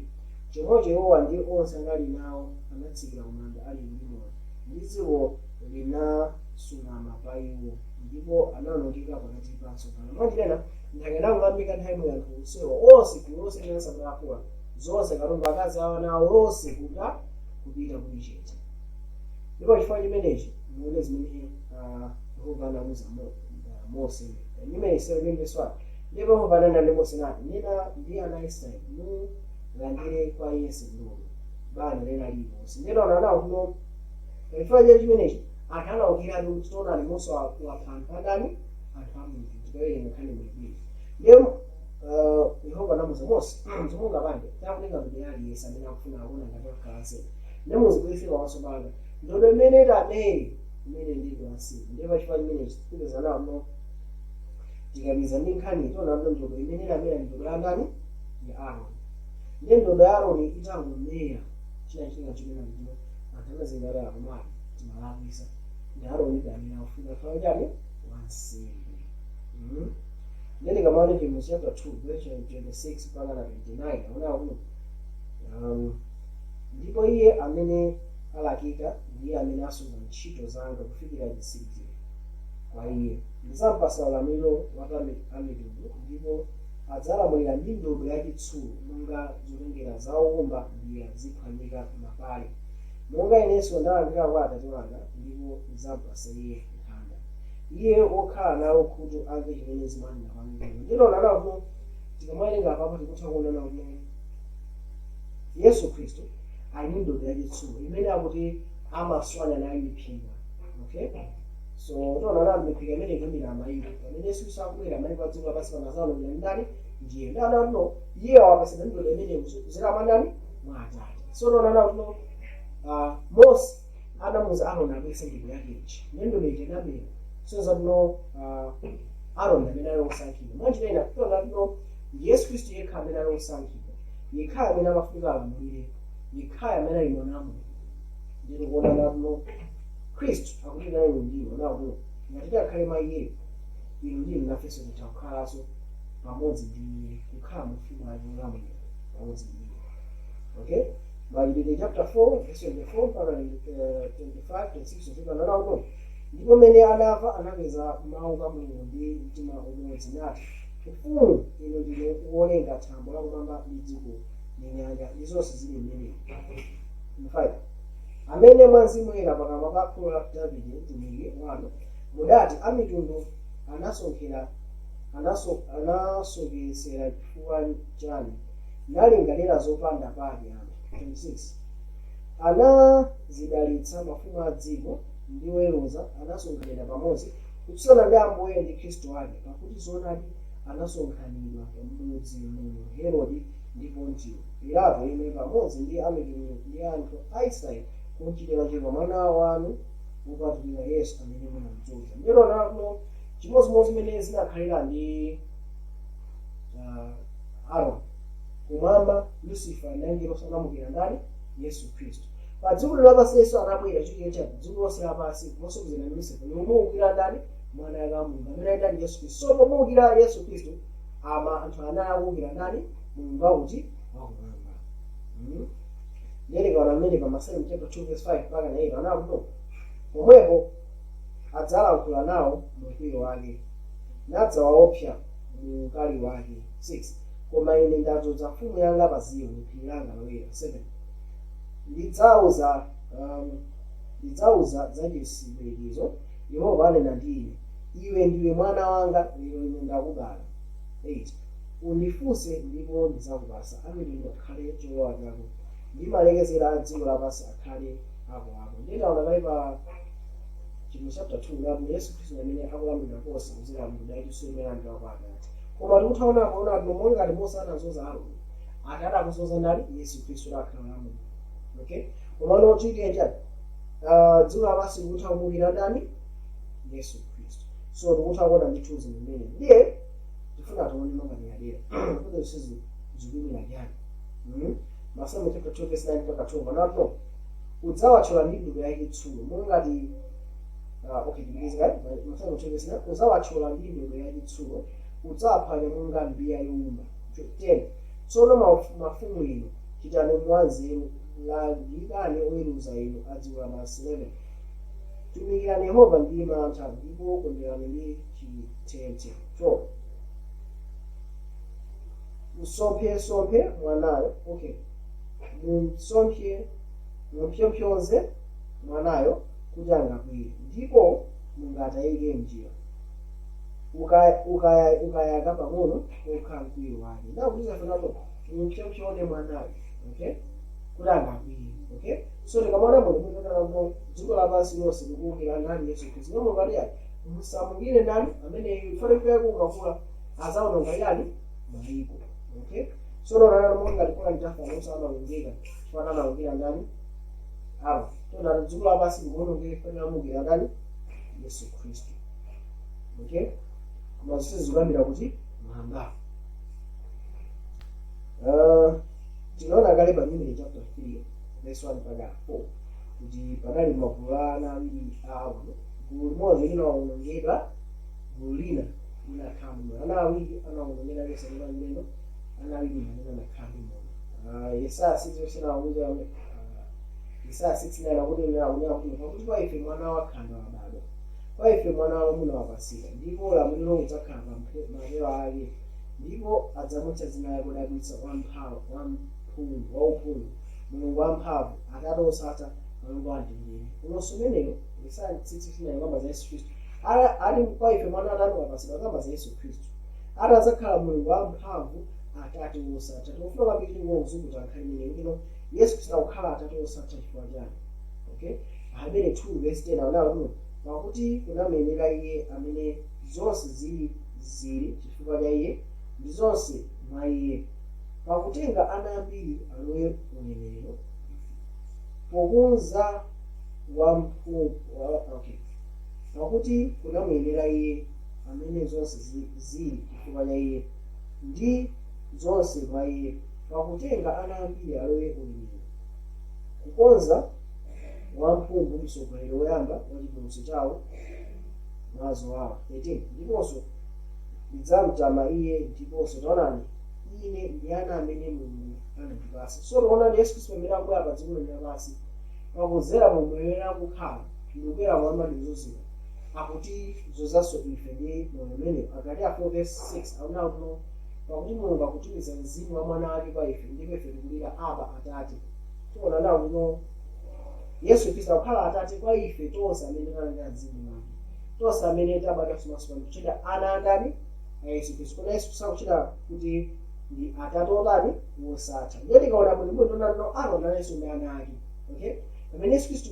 Chomwecho iwowa ndi onse anali nawo anatsikira kumanda ali ndi moyo, ndi dziko linasunama pa iwo, ndipo anawonongeka pakati pa msonkhano. Mwanjirena nthaka inang'ambika nthawi imwe, anthu onsewa onse, gulu lonse linasakula Kora, zonse katundu, akazi awo nawo onse kuta kupita kuichete. Ndipo chifukwa chimenechi muone zimene Yehova anamuuza Mose, Numeri 17 verse 1. Ndipo Yehova ananena ndi Mose nati, nena ndi ana a Israeli, mulandire kwa yense ndodo, banja lena lililonse. Ndipo taona nawo kuno pachifukwa cha chimenechi anthu anawukiratu kuti taonani Mose wapha anthu adani, anthu a Mulungu. Tikawerenga nkhani bwinobwino. Ndiye Yehova anamuuza Mose, zomwe takutenga ndodo ya aliyense amene akufuna akuona ngati akhala ansembe, ndiye muzibweretse pamaso panga ndodo imene itamere imene ndi wansembe. Ndiye pachifukwa chimenechi tipeza nawo no tikapeza ndi nkhani tiona ndodo imene itamera ndi ndodo ya ndani? Ya Aaroni. Ndiye ndodo ya Aaroni itangomera, chinachitika chimene ndino anthu anazindikira akomati timalakwisa, ndi Aaroni ndi amene akufuna akhala chani? Wansembe. Ndiye tikamaona Chivumbulutso chapter 2 verse 26 mpaka na 29, aona kuti ndipo iye amene alakika ndiye amene asunga ntchito zanga kufikira chitsiriziro, kwa iye ndidzampasa ulamuliro wa pa amitundu, ndipo adzalamulira ndi ndodo yachitsulo, monga zotengera za owumba mbiya ziphwanyika mapale, monga inenso ndalandira kwa Atate wanga, ndipo ndidzampasa iye nkhanda. Iye wokhala nawo khutu amve chimene zimanena kwa mipingo. Ndilo nalapo tikamawerenga apapo tikutha kuona kuti Yesu Khristu ali ndi ndodo yachitsulo imene akuti amaswanya nayo miphika. Okay, so tiona na miphika imene ikuyimira mayiko. Pamene Yesu Khristu akubwera, mayiko a dziko lapansi pano azalonga ndani? Ndiye ndana no iye wapasana ndodo imene kudzera mwa ndani? Mwa Atate. So tiona na kuti Mose anamuza Aaroni abwese ndodo yake iji, ndiye ndodo iji inamera. So zatino Aaroni amene ali osankhidwa mwanjira ina, tiona tino ndi Yesu Khristu yekha amene ali osankhidwa, yekha amene amafunika alamulire, yekha amene ali mwana wa Mulungu. Ndilo kuona natino Khristu akuti naye ndiwo nakuti ngati tikhale mwa iyeyo, inu ndinu nafenso titha kukhalanso pamodzi ndi iye, kukhala mu ufumu wake, ulamuliro pamodzi ndi iye. Okay, Machitidwe chapter 4 verse 24 mpaka 25, 26, 27, nakuti ndipo mmene anamva anapeza mawu kwa Mulungu ndi mtima umodzi, nati, Mfumu, inu ndinu wolenga thambo lakumwamba ndi dziko ndi nyanja ndi zonse zili mmenemo. 5 amene mwa Mzimu Woyera pakamwa pa kholo la Davide mtumiki wanu mudati, amitundu anasonkhera anasokesera chifukwa chani, nalingalira zopanda pake anthu? 26 anazidalitsa mafumu a dziko ndi oweruza anasonkhanira pamodzi kutsutsana ndi Ambuye ndi Khristu wake. Pakuti zoonadi anasonkhanidwa pamodzi muno Herode ndi Pontiyo Pilato yemwe pamodzi ndi amitundu ndi anthu a Israeli kumchitira choyipa mwana wanu wopatulika Yesu amene munamudzoza. Ndilo nalo chimodzimodzi zimene zinakhalira ndi Aaron. Kumwamba Lucifer ndi angelo anamukira ndani? Yesu Khristu. Pa dziko lapansi Yesu anabwera chikiro cha dziko lonse lapansi mosogozera ndi Lucifer nimuwukira ndani? Mwana wa Mulungu amene ali ndani? Yesu Khristu. So pomuwukira Yesu Khristu ama anthu anali akuwukira ndani? Mulungu akuti wakumwamba. Ndiyelekana amene pa Masalimo chapter 2 verse 5 mpaka na 8 anakuti pomwepo adzalankhula nawo mu mkwiyo wake, nadzawaopsa mu ukali wake. 6 koma ine ndadzoza mfumu yanga pa Ziyoni, phiri langa loyera. 7 ndidzauza za chitsimikizo, Yehova anena ndi ine, iwe ndiwe mwana wanga, lero ine ndakubala. 8 undifunse ndipo ndidzakupasa amitundu akhale cholowa chako, ndi malekezero a dziko lapansi akhale akoako. Ndiye taona kale pa chimwe chapter 2 ngati Yesu Khristu amene akulamulira konse kudzera mu dalitso imene alandira kwa Atate. Koma tikuthaona kuona kuti momwe ngati Mose anazoza Aaroni, Atate akuzoza ndani? Yesu Khristu akhala lamulira. Okay, koma no chike chani, dziko lapansi likutha kumukira ndani? Yesu Khristu. So tikutha kuona ndithu zinthu zimene ndiye tifuna tione mapaderadera kuti zisizi zikuyimira chani. Masalmo chapter 2 verse 9 mpaka 12 anato udzawathyola ndi ndodo yachitsulo mongati okay, tipitirize kale. Masalmo 2 verse 9, udzawathyola ndi ndodo yachitsulo, udzawaphwanya monga mbiya yowumba. 10 tsono mafumu inu, chitani mwanzeru, langikani oweruza inu a dziko lapansi. 11 tumikirani Yehova ndi mantha, ndipo kondwerani ndi chithethe. 12 msomphesomphe mwanayo, okay, mumsomphe, mumpsompsonze mwanayo kuti angakwiye, ndipo mungatayike njira. Ukayaka pang'ono kokha mkwiyo wake. Ndakutizafanako muchauchione mwanayo, okay, kuti angakwiye. Okay, so tikamaona munthu dziko lapansi lonse likuwukira ndani? Yesu Khristu. Momwe ngati yani musamukire ndani amene fanikuya kukakula azaononga yani mayiko. Okay, so lona monga ngati kola litafa amawongeka chifana anawukira ndani? Awa tona dziko lapansi likuwonongeka fanira amukira ndani? Yesu Khristu. Okay, koma zonse zikuyambira kuti mwamba. Tinaona kale pa Numeri chapter 3 verse 1 mpaka 4 kuti panali magulu a ana awiri a Aaroni. Gulu limodzi linawonongedwa, gulu lina linakhala ndi moyo. Ana awiri anawonongedwa aliyense mlendo, ana awiri amene anakhala ndi moyo. Yesaya 6 verse 9 akuti, Yesaya 6 9 akuti, akunena kuti, "Pakuti kwa ife mwana wakhanda wabadwa, kwa ife mwana wamwamuna wapatsidwa, ndipo ulamuliro udzakhala pa mapewa ake, ndipo adzamutcha dzina lake Wodabwitsa, Wamphamvu, Wamphungu, Wauphungu, Mulungu Wamphamvu, Atate Osatha, Mulungu Wamtendere." Ulosi umeneyo, Yesaya 6:9, kamba za Yesu Khristu. Ali kwa ife mwana watatu wapatsidwa, kamba za Yesu Khristu, ati adzakhala Mulungu Wamphamvu, Atate Wosatha. Tikufuna kwambiri tingozukuta nkhani imeneyo kuti no Yesu Khristu akukhala Atate Wosatha chifukwa chani? Okay, Ahebere 2 verse 10 aonera kuti, "Pakuti kunamuyenera iye amene zonse zili chifukwa cha iye, ndi zonse mwa iye, pakutenga ana ambiri alowe ulemerero, pokonza okay, pakuti kunamuyenera iye amene zonse zili chifukwa cha iye, ndi zonse mwa iye, pakutenga ana ambiri alowe ulemerero, kukonza wamphumphu mtsogoleri woyamba wa chipulumutso chawo mwazowawa." 13 "Ndiponso ndidzamtama iye, ndiponso taonani, ine ndi ana amene Mulungu anandipasa." So tikuonani Yesu Khristu pamene akubwera pa dziko lino lapansi, pakudzera mu moyo akukhala ndikukwera mwamba ndikuzunzika, akutizozanso ife ndi moyo umenewo. Agalatiya 4 verse 6 akunena kuti, "Pakuti Mulungu akutumiza mzimu wa mwana wake kwa ife, ndipo ife tikulira, 'Aba, Atate.'" Tiona nawo kuno Yesu Khristu akukhala Atate kwa ife tonse amene talandira mzimu wake, tonse amene tabadwa mwatsopano, kuchita ana andani? A Yesu Khristu. Koma Yesu sakuchita kuti ndi Atate otani? Wosatha. Ndiye tikaona bwino bwino, tonano Aaroni nayenso ndi ana ake. Okay, pamene Yesu Khristu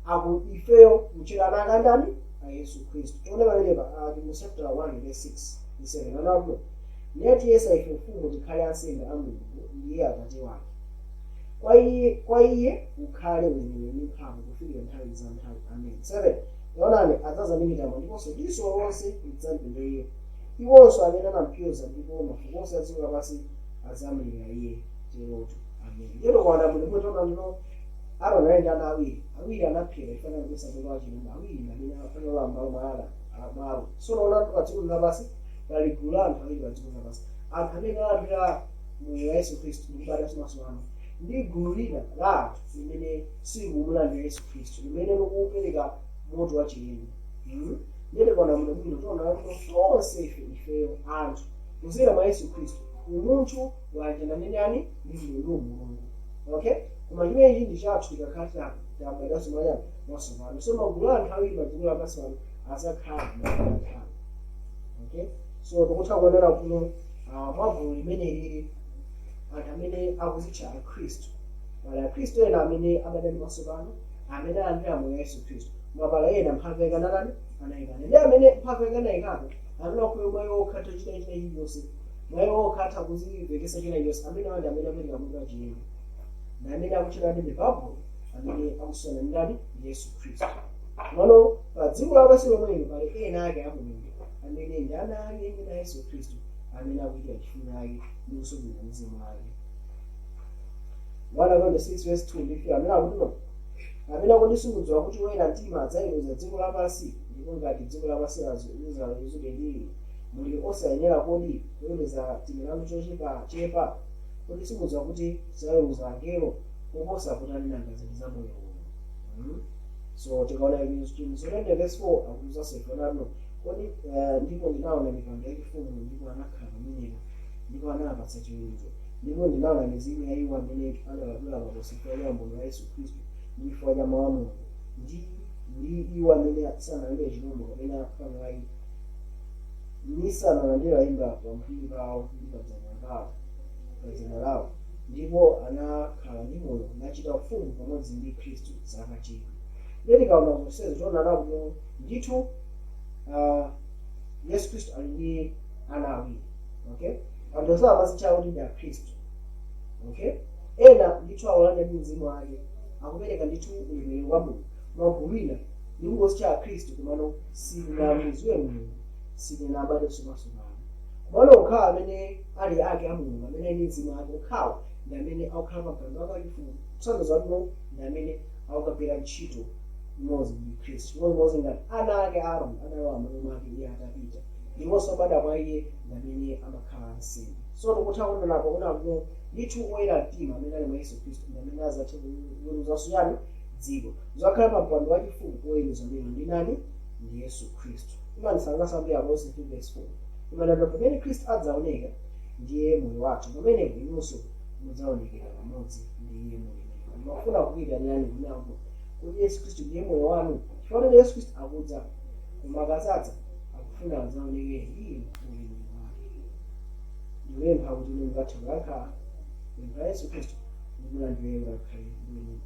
aku ifeyo kuchita ana ake andani? A Yesu Khristu. Tione pamenepa mu chapter 1 verse 6 ndi 7 anakuti, "Niyatiyesa ife mfumu tikhale ansembe a Mulungu ndiye Atate wake. Kwa iye ukhale ulemerero ndi mphamvu kufikira nthawi za nthawi. Amen." 7 "Taonani, adzaza ndi mitambo, ndiponso diso lonse lidzampenya iye, iwonso amene anampyoza, ndipo mafuko onse a dziko lapansi adzamlira iye. Terotu. Amen." Ndiye tikaona bwino bwino, taona Aaroni ali ndi ana awiri. Awiri anaphedwa ifanana kuisa moto wa chilombo, awiri ndi amene afanira m'malo mwa Aaroni. So taona pa dziko lapansi pali gulu la anthu awiri pa dziko lapansi: anthu amene alandira moyo wa Yesu Khristu ndikubadwanso mwatsopano, ndi gulu lina la anthu limene silikumulandira Yesu Khristu, limene likupereka moto wa chilendo. Ndiye tikaona bwino bwino, tiona kuti tonse ife, ifeyo anthu, kuzera mwa Yesu Khristu, umunthu wayanjana ndi ndani? Ndi Mulungu, Mulungu. Okay, koma chimenechi ndi chathu tikakhala tabadwanso mwachani? Mwatsopano. So magulu a anthu awiri pa dziko lapansi pano azakhala nthawi. Okay, so tikutha kuonera kuno mwa gulu limene lili anthu amene akuzitcha Akhristu, pali Akhristu ena amene abadwa ndi mwatsopano, amene alandira moyo wa Yesu Khristu, koma pali ena mphamvu yake anatani? Anayikana. Ndi amene mphamvu yake anayikana, amene akhuye mwayi okha tochita china chilichonse, mwayi okha atha kuzivekesa china chilichonse, amene ndi amene apereka moto wa chilendo, ndi amene akutchedwa ndi Babulo, amene akusiyana ndi ndani? Ndi Yesu Khristu. Mano pa dziko lapansi lomwelo pali ena ake a Mulungu amene ndi ana ake ena a Yesu Khristu, amene akuchita chifuniro ake ndi kusungulira mzimu wake. 1 Korinto 6 verse 2 ndi 3 amene akuti no, "Kapena kodi simudziwa kuti woyera mtima adzaweruza dziko lapansi? Ndipo ngati dziko lapansi lizaweruzidwe ndi inu, muli osayenera kodi kuweruza timilandu tochepa chepa? Kodi simudziwa kuti tidzaweruza angelo? Koposa kutani nanga zinthu za moyo uno?" So tikaona Chivumbulutso 20 verse 4 akutiuzanso ife nano, kodi "Ndipo ndinaona mipando yachifumu, ndipo anakhala pamenepo, ndipo anapatsa chiweruzo. Ndipo ndinaona mizimu ya iwo amene analadula makosi chifukwa cha umboni wa Yesu Khristu ndi chifukwa cha mawu a Mulungu, ndi iwo amene sanalambire chilombo kapena fano la Nisanalandira lemba pamphumi pawo ndi padzanja pawo, padzanja lawo, ndipo anakhala ndi moyo nachita ufumu pamodzi ndi Khristu zaka 1000. Ndiye tikaona zonsezo, tiona kuti ndithu Yesu Khristu ali ndi ana awiri, okay? Anthu onse amazitcha kuti ndi Akhristu, okay? Ena ndithu awalanda ndi mzimu wake, akupereka ndithu ulemerero kwa Mulungu. Magulu ina ndikungozitcha Akhristu, komano sitinamudziwe Mulungu, sitinabadwenso matsopano. Komano okhawa amene ali ake a Mulungu, amene ali ndi mzimu wake, okhawa ndi amene akukhala pa mpando wake wachifumu, kusanduza kuti ndi amene akukagwira ntchito imodzi ndi Khristu, chimodzimodzi ngati ana ake Aaroni analowa m'malo mwake iye atapita, ndiponso obadwa mwa iye ndi amene amakhala ansembe. So tikutha kuonapo kuna kuti ndithu oyera mtima amene ali mwa Yesu Khristu ndi amene azathe kuweruzanso yani? Dziko. Zakhala pa mpando wachifumu oweruza amene ndi nani? Ndi Yesu Khristu. Imandisangalatsa kwambiri Akolose 3 verse 4, imanena pamene Khristu adzaoneka, ndiye moyo wathu, pamenepo inunso mudzaonekera pamodzi ndi iye mulemerero. Ndimafuna kukuyitanirani kunako kuti Yesu Khristu ndiye moyo wanu, chifukwa kuti Yesu Khristu akudza, koma akazadza akufuna adzaonekere ndi inu ulemerero wake. Ndikupempha kuti inu mukathe kuyankha pempho la Yesu Khristu ndi mulandire ngakhale mbuye.